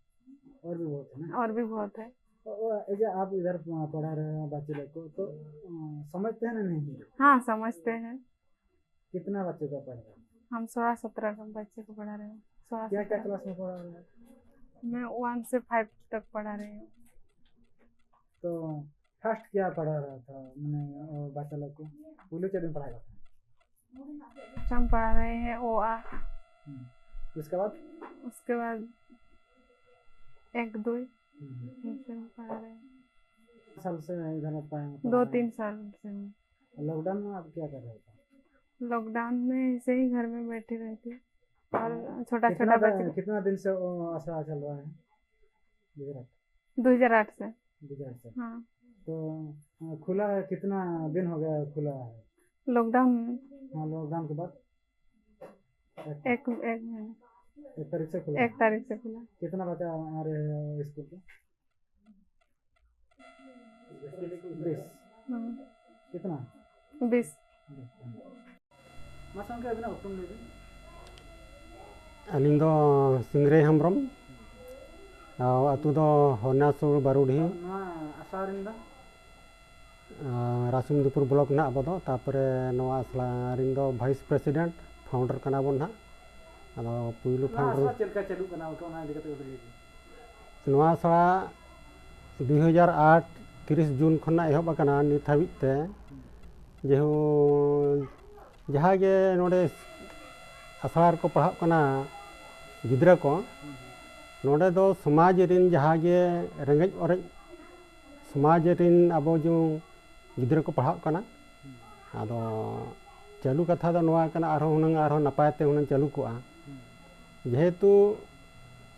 और भी बहुत है ना? और भी बहुत है। तो वो, ये जो आप इधर पढ़ा रहे हैं बच्चे लोग को, तो, अ, समझते हैं ना नहीं? हाँ, समझते हैं। कितना बच्चे का पढ़ रहे हैं? हम सोलह सत्रह बच्चे को पढ़ा रहे हैं। सोलह क्या क्या सत्रह। क्लास में पढ़ा रहे हैं? मैं वन से फाइव तक पढ़ा रही हूँ। तो फर्स्ट क्या पढ़ा रहा था, मैंने, अ, बच्चा लोग को? पहले क्या दिन पढ़ाया था? हम पढ़ा रहे हैं ओ आ। हम्म। उसके बाद? उसके बाद एक दो। हम्म। ऐसे हम पढ़ा रहे हैं। साल से इधर आप पढ़ा, दो पढ़ा रहे हैं? तीन साल से। लॉकडाउन में आप क्या कर रहे थे? लॉकडाउन में ऐसे ही घर में बैठी रहती हूँ और छोटा कितना छोटा दिन, बच्चा। कितना दिन से वो आसरा चल रहा है गुजरात? दो हज़ार आठ से। दो हज़ार आठ से। हाँ। तो, अ, खुला है, कितना दिन हो गया खुला है? लॉकडाउन में? हाँ, लॉकडाउन के बाद? एक, एक, एक महीने। एक तारीख से खुला? एक तारीख से खुला। कितना बच्चा आ रहे हैं स्कूल के? बीस। हाँ। कितना? बीस। ᱢᱟᱥᱮ ᱜᱚᱢᱠᱮ, ᱟᱹᱵᱤᱱᱟᱜ ᱩᱯᱨᱩᱢ ᱞᱟᱹᱭ ᱵᱤᱱ᱾ ᱟᱹᱞᱤᱧ ᱫᱚ ᱥᱤᱝᱨᱟᱹᱭ ᱦᱮᱢᱵᱨᱚᱢ, ᱟᱨ ᱟᱹᱛᱩ ᱫᱚ ᱦᱚᱨᱱᱟᱥᱩᱨ ᱵᱟᱨᱩᱰᱤᱦᱤ᱾ ᱱᱚᱣᱟ ᱟᱥᱲᱟ ᱨᱮᱱ ᱫᱚ? ᱟᱨ ᱨᱟᱥᱩᱱᱫᱩᱯᱩᱨ ᱵᱞᱚᱠ ᱱᱟᱦᱟᱜ ᱟᱵᱚ ᱫᱚ, ᱛᱟᱯᱚᱨᱮ ᱱᱚᱣᱟ ᱟᱥᱲᱟ ᱨᱮᱱ ᱫᱚ ᱵᱷᱟᱭᱤᱥ ᱯᱨᱮᱥᱤᱰᱮᱱᱴ, ᱯᱷᱟᱣᱩᱱᱰᱟᱨ ᱠᱟᱱᱟ ᱵᱚᱱ ᱱᱟᱦᱟᱜ᱾ ᱟᱫᱚ ᱯᱩᱭᱞᱩ ᱱᱚᱣᱟ ᱯᱷᱟᱣᱩᱱᱰᱟᱨ ᱟᱥᱲᱟ ᱪᱮᱫ ᱞᱮᱠᱟ ᱪᱟᱹᱞᱩᱜ ᱠᱟᱱᱟ, ᱚᱱᱟ ᱤᱫᱤ ᱠᱟᱛᱮ ᱠᱟᱹᱴᱤᱡ ᱞᱟᱹᱭ ᱵᱤᱱ᱾ ᱱᱚᱣᱟ ᱟᱥᱲᱟ ᱫᱩᱭ ᱦᱟᱡᱟᱨ ᱟᱴ ᱛᱤᱨᱤᱥ ᱡᱩᱱ ᱠᱷᱚᱱᱟᱜ ᱮᱦᱚᱵ ᱟᱠᱟᱱᱟ ᱱᱤᱛ ᱦᱟᱹᱵᱤᱡ ᱛᱮ᱾ ᱡᱮᱦᱩ ᱡᱟᱦᱟᱸ ᱜᱮ ᱱᱚᱰᱮ ᱟᱥᱲᱟ ᱨᱮᱠᱚ ᱯᱟᱲᱦᱟᱜ ᱠᱟᱱᱟ ᱜᱤᱫᱽᱨᱟᱹ ᱠᱚ, ᱱᱚᱰᱮ ᱫᱚ ᱥᱚᱢᱟᱡᱽ ᱨᱮᱱ ᱡᱟᱦᱟᱸ ᱜᱮ ᱨᱮᱸᱜᱮᱡ ᱚᱨᱮᱡ ᱥᱚᱢᱟᱡᱽ ᱨᱮᱱ ᱟᱵᱚ ᱡᱮ ᱜᱤᱫᱽᱨᱟᱹ ᱠᱚ ᱯᱟᱲᱦᱟᱜ ᱠᱟᱱᱟ, ᱟᱫᱚ ᱪᱟᱹᱞᱩ ᱠᱟᱛᱷᱟ ᱫᱚ ᱱᱚᱣᱟ ᱠᱟᱱᱟ, ᱟᱨᱦᱚᱸ ᱦᱩᱱᱟᱹᱝ ᱟᱨᱦᱚᱸ ᱱᱟᱯᱟᱭ ᱛᱮ ᱦᱩᱱᱟᱹᱝ ᱪᱟᱹᱞᱩ ᱠᱚᱜᱼᱟ᱾ ᱡᱮᱦᱮᱛᱩ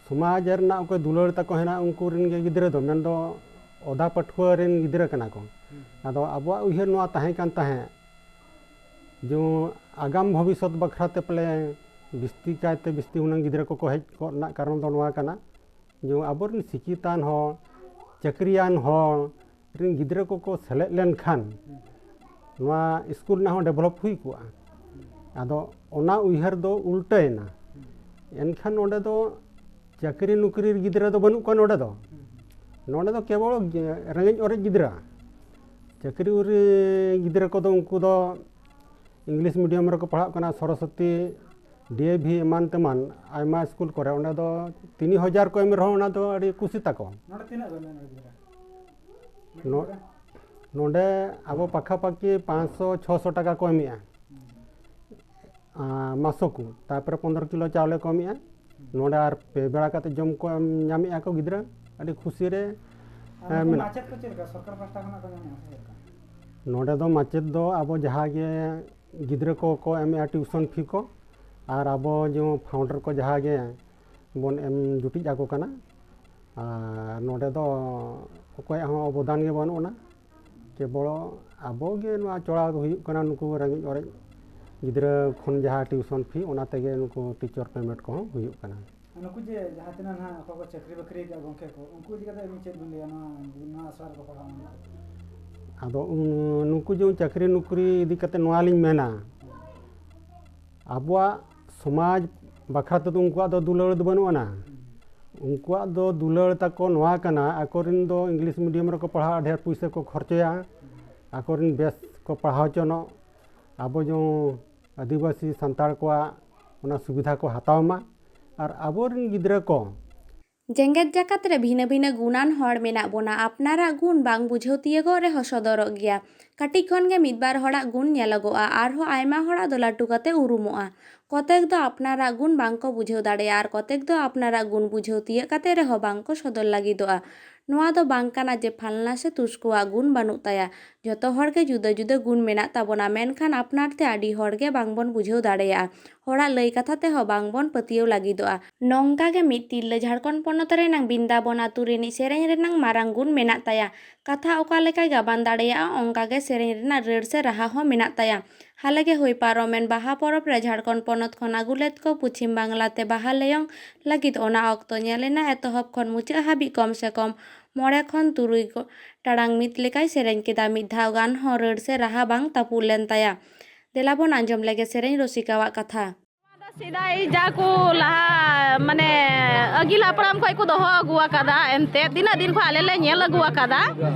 ᱥᱚᱢᱟᱡᱽ ᱨᱮᱱᱟᱜ ᱚᱠᱚᱭ ᱫᱩᱞᱟᱹᱲ ᱛᱟᱠᱚ ᱦᱮᱱᱟᱜ, ᱩᱱᱠᱩ ᱨᱮᱱ ᱜᱮ ᱜᱤᱫᱽᱨᱟᱹ ᱫᱚ, ᱢᱮᱱᱫᱚ ᱚᱫᱟ ᱯᱟᱹᱴᱷᱩᱣᱟᱹ ᱨᱮᱱ ᱜᱤᱫᱽᱨᱟᱹ ᱠᱟᱱᱟ ᱠᱚ᱾ ᱟᱫᱚ ᱟᱵᱚᱣᱟᱜ ᱩᱭᱦᱟᱹᱨ ᱱᱚᱣᱟ ᱛᱟᱦᱮᱸ ᱠᱟᱱ ᱛᱟᱦᱮᱸᱫ, ᱡᱮ ᱟᱜᱟᱢ ᱵᱷᱚᱵᱤᱥᱥᱚᱛ ᱵᱟᱠᱷᱨᱟ ᱛᱮ ᱯᱟᱞᱮ ᱵᱤᱥᱛᱤ ᱠᱟᱭᱛᱮ ᱵᱤᱥᱛᱤ ᱦᱩᱱᱟᱹᱝ ᱜᱤᱫᱽᱨᱟᱹ ᱠᱚᱠᱚ ᱦᱮᱡ ᱠᱚᱜ ᱨᱮᱱᱟᱜ ᱠᱟᱨᱚᱱ ᱫᱚ ᱱᱚᱣᱟ ᱠᱟᱱᱟ, ᱡᱮ ᱟᱵᱚᱨᱮᱱ ᱥᱤᱠᱷᱤᱛᱟᱱ ᱦᱚᱲ, ᱪᱟᱹᱠᱨᱤᱭᱟᱱ ᱦᱚᱲ ᱨᱮᱱ ᱜᱤᱫᱽᱨᱟᱹ ᱠᱚᱠᱚ ᱥᱮᱞᱮᱫ ᱞᱮᱱᱠᱷᱟᱱ ᱱᱚᱣᱟ ᱥᱠᱩᱞ ᱨᱮᱱᱟᱜ ᱦᱚᱸ ᱰᱮᱵᱷᱞᱚᱯ ᱦᱩᱭ ᱠᱚᱜᱼᱟ᱾ ᱟᱫᱚ ᱚᱱᱟ ᱩᱭᱦᱟᱹᱨ ᱫᱚ ᱩᱞᱴᱟᱹᱭᱮᱱᱟ᱾ ᱮᱱᱠᱷᱟᱱ ᱱᱚᱰᱮ ᱫᱚ ᱪᱟᱹᱠᱨᱤ ᱱᱚᱠᱨᱤ ᱜᱤᱫᱽᱨᱟᱹ ᱫᱚ ᱵᱟᱹᱱᱩᱜ ᱠᱚᱣᱟ ᱱᱚᱰᱮ ᱫᱚ᱾ ᱱᱚᱰᱮ ᱫᱚ ᱠᱮᱵᱚᱞ ᱨᱮᱸᱜᱮᱡ ᱚᱨᱮᱡ ᱜᱤᱫᱽᱨᱟᱹ, ᱪᱟᱹᱠᱨᱤ ᱩᱨᱤ ᱜᱤᱫᱽᱨᱟᱹ ᱠᱚᱫᱚ ᱩᱱᱠᱩ ᱫᱚ ᱤᱝᱞᱤᱥ ᱢᱤᱰᱤᱭᱟᱢ ᱨᱮᱠᱚ ᱯᱟᱲᱦᱟᱜ ᱠᱟᱱᱟ, ᱥᱚᱨᱚᱥᱚᱛᱤ, ᱰᱤ ᱮ ᱵᱷᱤ ᱮᱢᱟᱱ ᱛᱮᱢᱟᱱ ᱟᱭᱢᱟ ᱥᱠᱩᱞ ᱠᱚᱨᱮ᱾ ᱚᱸᱰᱮ ᱫᱚ ᱛᱤᱱ ᱦᱟᱡᱟᱨ ᱠᱚ ᱮᱢ ᱨᱮᱦᱚᱸ ᱚᱱᱟ ᱫᱚ ᱟᱹᱰᱤ ᱠᱩᱥᱤ ᱛᱟᱠᱚ᱾ ᱱᱚᱰᱮ ᱛᱤᱱᱟᱹᱜ ᱠᱚ ᱮᱢᱮᱫ ᱜᱤᱫᱽᱨᱟᱹ? ᱱᱚ-, ᱱᱚᱰᱮ ᱟᱵᱚ ᱯᱟᱠᱷᱟᱯᱟᱠᱤ ᱯᱟᱸᱪᱥᱚ ᱪᱷᱚᱥᱚ ᱴᱟᱠᱟ ᱠᱚ ᱮᱢᱮᱜᱼᱟ, ᱟᱸ, ᱢᱟᱥᱚᱠ᱾ ᱛᱟᱨᱯᱚᱨᱮ ᱯᱚᱱᱫᱽᱨᱚ ᱠᱤᱞᱳ ᱪᱟᱣᱞᱮ ᱠᱚ ᱮᱢᱮᱜᱼᱟ᱾ ᱱᱚᱰᱮ ᱟᱨ ᱯᱮ ᱵᱮᱲᱟ ᱠᱟᱛᱮ ᱡᱚᱢ ᱠᱚ ᱮᱢ ᱧᱟᱢᱮᱜᱼᱟ ᱠᱚ ᱜᱤᱫᱽᱨᱟᱹ, ᱟᱹᱰᱤ ᱠᱷᱩᱥᱤ ᱨᱮ, ᱟᱨ ᱦᱮᱸ, ᱱᱩᱠᱩ ᱢᱮᱱᱟᱜ᱾ ᱢᱟᱪᱮᱫ ᱠᱚ ᱪᱮᱫ ᱞᱮᱠᱟ ᱥᱚᱨᱠᱟᱨ ᱯᱟᱦᱴᱟ ᱠᱷᱚᱱᱟᱜ ᱠᱚ ᱧᱟᱢᱮᱜᱼᱟ ᱥᱮ ᱪᱮᱫ ᱞᱮᱠᱟ? ᱱᱚᱰᱮ ᱫᱚ ᱢᱟᱪᱮᱫ ᱫᱚ ᱟᱵᱚ ᱡᱟᱦᱟᱸ ᱜᱮ ᱜᱤᱫᱽᱨᱟᱹ ᱠᱚᱠᱚ ᱮᱢᱮᱜᱼᱟ ᱴᱤᱭᱩᱥᱚᱱ ᱯᱷᱤ ᱠᱚ, ᱟᱨ ᱟᱵᱚ ᱡᱮ ᱯᱷᱟᱣᱩᱱᱰᱟᱨ ᱠᱚ ᱡᱟᱦᱟᱸ ᱜᱮ ᱵᱚᱱ ᱮᱢ ᱡᱩᱴᱤᱡ ᱟᱠᱚ ᱠᱟᱱᱟ, ᱟᱨ ᱱᱚᱰᱮ ᱫᱚ ᱚᱠᱚᱭᱟᱜ ᱦᱚᱸ ᱚᱵᱚᱫᱟᱱ ᱜᱮ ᱵᱟᱹᱱᱩᱜ ᱟᱱᱟ᱾ ᱠᱮᱵᱚᱞ ᱟᱵᱚ ᱜᱮ ᱱᱚᱣᱟ ᱪᱚᱲᱟᱣ ᱫᱚ ᱦᱩᱭᱩᱜ ᱠᱟᱱᱟ, ᱱᱩᱠᱩ ᱨᱮᱸᱜᱮᱡ ᱚᱨᱮᱡ ᱜᱤᱫᱽᱨᱟᱹ ᱠᱷᱚᱱ ᱡᱟᱦᱟᱸ ᱴᱤᱭᱩᱥᱚᱱ ᱯᱷᱤ, ᱚᱱᱟ ᱛᱮᱜᱮ ᱱᱩᱠᱩ ᱴᱤᱪᱟᱨ ᱯᱮᱢᱮᱱᱴ ᱠᱚᱦᱚᱸ ᱦᱩᱭᱩᱜ ᱠᱟᱱᱟ᱾ ᱱᱩᱠᱩ ᱡᱮ ᱡᱟᱦᱟᱸ ᱛᱤᱱᱟᱹᱜ ᱱᱟᱦᱟᱜ ᱚᱠᱚᱭ ᱠᱚ ᱪᱟᱹᱠᱨᱤ ᱵᱟᱹᱠᱨᱤ ᱟᱠᱟᱫ ᱜᱚᱢᱠᱮ ᱠᱚ, ᱩᱱᱠᱩ ᱤᱫᱤ ᱠᱟᱛᱮ ᱟᱹᱵᱤᱱ ᱪᱮᱫ ᱵᱤᱱ ᱞᱟᱹᱭᱟ ᱱᱚᱣᱟ, ᱱᱚᱣᱟ ᱟᱥᱲᱟ ᱨᱮᱠᱚ ᱯᱟᱲᱦᱟᱣ ᱢᱮᱱᱟᱜ ᱠᱚ? ᱟᱫᱚ ᱩᱱ-, ᱱᱩᱠᱩ ᱡᱮ ᱪᱟᱹᱠᱨᱤ ᱱᱩᱠᱨᱤ ᱤᱫᱤ ᱠᱟᱛᱮ ᱱᱚᱣᱟ ᱞᱤᱧ ᱢᱮᱱᱟ, ᱟᱵᱚᱣᱟᱜ ᱥᱚᱢᱟᱡᱽ ᱵᱟᱠᱷᱨᱟ ᱛᱮᱫᱚ ᱩᱱᱠᱩᱣᱟᱜ ᱫᱚ ᱫᱩᱞᱟᱹᱲ ᱫᱚ ᱵᱟᱹᱱᱩᱜ ᱟᱱᱟ᱾ ᱩᱱᱠᱩᱣᱟᱜ ᱫᱚ ᱫᱩᱞᱟᱹᱲ ᱛᱟᱠᱚ ᱱᱚᱣᱟ ᱠᱟᱱᱟ, ᱟᱠᱚᱨᱮᱱ ᱫᱚ ᱤᱝᱞᱤᱥ ᱢᱤᱰᱤᱭᱟᱢ ᱨᱮᱠᱚ ᱯᱟᱲᱦᱟᱜᱼᱟ, ᱰᱷᱮᱨ ᱯᱩᱭᱥᱟᱹ ᱠᱚ ᱠᱷᱚᱨᱪᱚᱭᱟ, ᱟᱠᱚᱨᱮᱱ ᱵᱮᱥ ᱠᱚ ᱯᱟᱲᱦᱟᱣ ᱦᱚᱪᱚᱱᱚᱜ, ᱟᱵᱚ ᱡᱮᱢᱚᱱ ᱟᱹᱫᱤᱵᱟᱹᱥᱤ ᱥᱟᱱᱛᱟᱲ ᱠᱚᱣᱟᱜ ᱚᱱᱟ ᱥᱩᱵᱤᱫᱷᱟ ᱠᱚ ᱦᱟᱛᱟᱣ ᱢᱟ, ᱟᱨ ᱟᱵᱚᱨᱮᱱ ᱜᱤᱫᱽᱨᱟᱹ ᱠᱚ ᱡᱮᱜᱮᱛ ᱡᱟᱠᱟᱛ ᱨᱮ ᱵᱷᱤᱱᱟᱹ ᱵᱷᱤᱱᱟᱹ ᱜᱩᱱᱟᱱ ᱦᱚᱲ ᱢᱮᱱᱟᱜ ᱵᱚᱱᱟ᱾ ᱟᱯᱱᱟᱨᱟᱜ ᱜᱩᱱ ᱵᱟᱝ ᱵᱩᱡᱷᱟᱹᱣ ᱛᱤᱭᱟᱹᱜᱚᱜ ᱨᱮᱦᱚᱸ ᱥᱚᱫᱚᱨᱚᱜ ᱜᱮᱭᱟ᱾ ᱠᱟᱹᱴᱤᱡ ᱠᱷᱚᱱ ᱜᱮ ᱢᱤᱫ ᱵᱟᱨ ᱦᱚᱲᱟᱜ ᱜᱩᱱ ᱧᱮᱞᱚᱜᱚᱜᱼᱟ, ᱟᱨᱦᱚᱸ ᱟᱭᱢᱟ ᱦᱚᱲᱟᱜ ᱫᱚ ᱞᱟᱹᱴᱩ ᱠᱟᱛᱮ ᱩᱨᱩᱢᱚᱜᱼᱟ᱾ ᱠᱚᱛᱮᱠ ᱫᱚ ᱟᱯᱱᱟᱨᱟᱜ ᱜᱩᱱ ᱵᱟᱝ ᱠᱚ ᱵᱩᱡᱷᱟᱹᱣ ᱫᱟᱲᱮᱭᱟᱜᱼᱟ, ᱟᱨ ᱠᱚᱛᱮᱠ ᱫᱚ ᱟᱯᱱᱟᱨᱟᱜ ᱜᱩᱱ ᱵᱩᱡᱷᱟᱹᱣ ᱛᱤᱭᱟᱹᱜ ᱠᱟᱛᱮ ᱨᱮᱦᱚᱸ ᱵᱟᱝ ᱠᱚ ᱥᱚᱫᱚᱨ ᱞᱟᱹᱜᱤᱫᱚᱜᱼᱟ᱾ ᱱᱚᱣᱟ ᱫᱚ ᱵᱟᱝ ᱠᱟᱱᱟ ᱡᱮ ᱯᱷᱟᱞᱱᱟ ᱥᱮ ᱛᱩᱥᱠᱩᱣᱟᱜ ᱜᱩᱱ ᱵᱟᱹᱱᱩᱜ ᱛᱟᱭᱟ᱾ ᱡᱷᱚᱛᱚ ᱦᱚᱲ ᱜᱮ ᱡᱩᱫᱟᱹ ᱡᱩᱫᱟᱹ ᱜᱩᱱ ᱢᱮᱱᱟᱜ ᱛᱟᱵᱚᱱᱟ, ᱢᱮᱱᱠᱷᱟᱱ ᱟᱯᱱᱟᱨ ᱛᱮ ᱟᱹᱰᱤ ᱦᱚᱲ ᱜᱮ ᱵᱟᱝ ᱵᱚᱱ ᱵᱩᱡᱷᱟᱹᱣ ᱫᱟᱲᱮᱭᱟᱜᱼᱟ᱾ ᱦᱚᱲᱟᱜ ᱞᱟᱹᱭ ᱠᱟᱛᱷᱟ ᱛᱮᱦᱚᱸ ᱵᱟᱝ ᱵᱚᱱ ᱯᱟᱹᱛᱭᱟᱹᱣ ᱞᱟᱹᱜᱤᱫᱚᱜᱼᱟ᱾ ᱱᱚᱝᱠᱟ ᱜᱮ ᱢᱤᱫ ᱛᱤᱨᱞᱟᱹ ᱡᱷᱟᱲᱠᱷᱚᱸᱰ ᱯᱚᱱᱚᱛ ᱨᱮᱱᱟᱜ ᱵᱤᱱᱫᱟᱵᱚᱱ ᱟᱹᱛᱩ ᱨᱤᱱᱤᱡ ᱥᱮᱨᱮᱧ ᱨᱮᱱᱟᱜ ᱢᱟᱨᱟᱝ ᱜᱩᱱ ᱢᱮᱱᱟᱜ ᱛᱟᱭᱟ᱾ ᱠᱟᱛᱷᱟ ᱚᱠᱟ ᱞᱮᱠᱟᱭ ᱜᱟᱵᱟᱱ ᱫᱟᱲᱮᱭᱟᱜᱼᱟ, ᱚᱱᱠᱟ ᱜᱮ ᱥᱮᱨᱮᱧ ᱨᱮᱱᱟᱜ ᱨᱟᱹᱲ ᱥᱮ ᱨᱟᱦᱟ ᱦᱚᱸ ᱢᱮᱱᱟᱜ ᱛᱟᱭᱟ᱾ ᱦᱟᱞᱮ ᱜᱮ ᱦᱩᱭ ᱯᱟᱨᱚᱢᱮᱱ ᱵᱟᱦᱟ ᱯᱚᱨᱚᱵᱽ ᱨᱮ ᱡᱷᱟᱲᱠᱷᱚᱸᱰ ᱯᱚᱱᱚᱛ ᱠᱷᱚᱱ ᱟᱹᱜᱩ ᱞᱮᱫ ᱠᱚ ᱯᱚᱪᱷᱤᱢ ᱵᱟᱝᱞᱟ ᱛᱮ ᱵᱟᱦᱟ ᱞᱮᱭᱚᱝ ᱞᱟᱹᱜᱤᱫ᱾ ᱚᱱᱟ ᱚᱠᱛᱚ ᱧᱮᱞ ᱮᱱᱟ ᱮᱛᱚᱦᱚᱵ ᱠᱷᱚᱱ ᱢᱩᱪᱟᱹᱫ ᱦᱟᱹᱵᱤᱡ ᱠᱚᱢ ᱥᱮ ᱠᱚᱢ ᱢᱚᱬᱮ ᱠᱷᱚᱱ ᱛᱩᱨᱩᱭ ᱜᱚ-, ᱴᱟᱲᱟᱝ ᱢᱤᱫ ᱞᱮᱠᱟᱭ ᱥᱮᱨᱮᱧ ᱠᱮᱫᱟ᱾ ᱢᱤᱫ ᱫᱷᱟᱣ ᱜᱟᱱ ᱦᱚᱸ ᱨᱟᱹᱲ ᱥᱮ ᱨᱟᱦᱟ ᱵᱟᱝ ᱛᱟᱹᱯᱩᱜ ᱞᱮᱱ ᱛᱟᱭᱟ᱾ ᱫᱮᱞᱟ ᱵᱚᱱ ᱟᱸᱡᱚᱢ ᱞᱮᱜᱮ ᱥᱮᱨᱮᱧ ᱨᱩᱥᱤᱠᱟᱣᱟᱜ ᱠᱟᱛᱷᱟ᱾ ᱥᱮᱫᱟᱭ ᱡᱟ ᱠᱚ ᱞᱟᱦᱟ, ᱢᱟᱱᱮ, ᱟᱹᱜᱤᱞ ᱦᱟᱯᱲᱟᱢ ᱠᱷᱚᱱ ᱠᱚ ᱫᱚᱦᱚ ᱟᱹᱜᱩ ᱟᱠᱟᱫᱟ, ᱮᱱᱛᱮᱫ ᱛᱤᱱᱟᱹᱜ ᱫᱤᱱ ᱠᱷᱚᱱ ᱟᱞᱮ ᱞᱮ ᱧᱮᱞ ᱟᱹᱜᱩ ᱟᱠᱟᱫᱟ᱾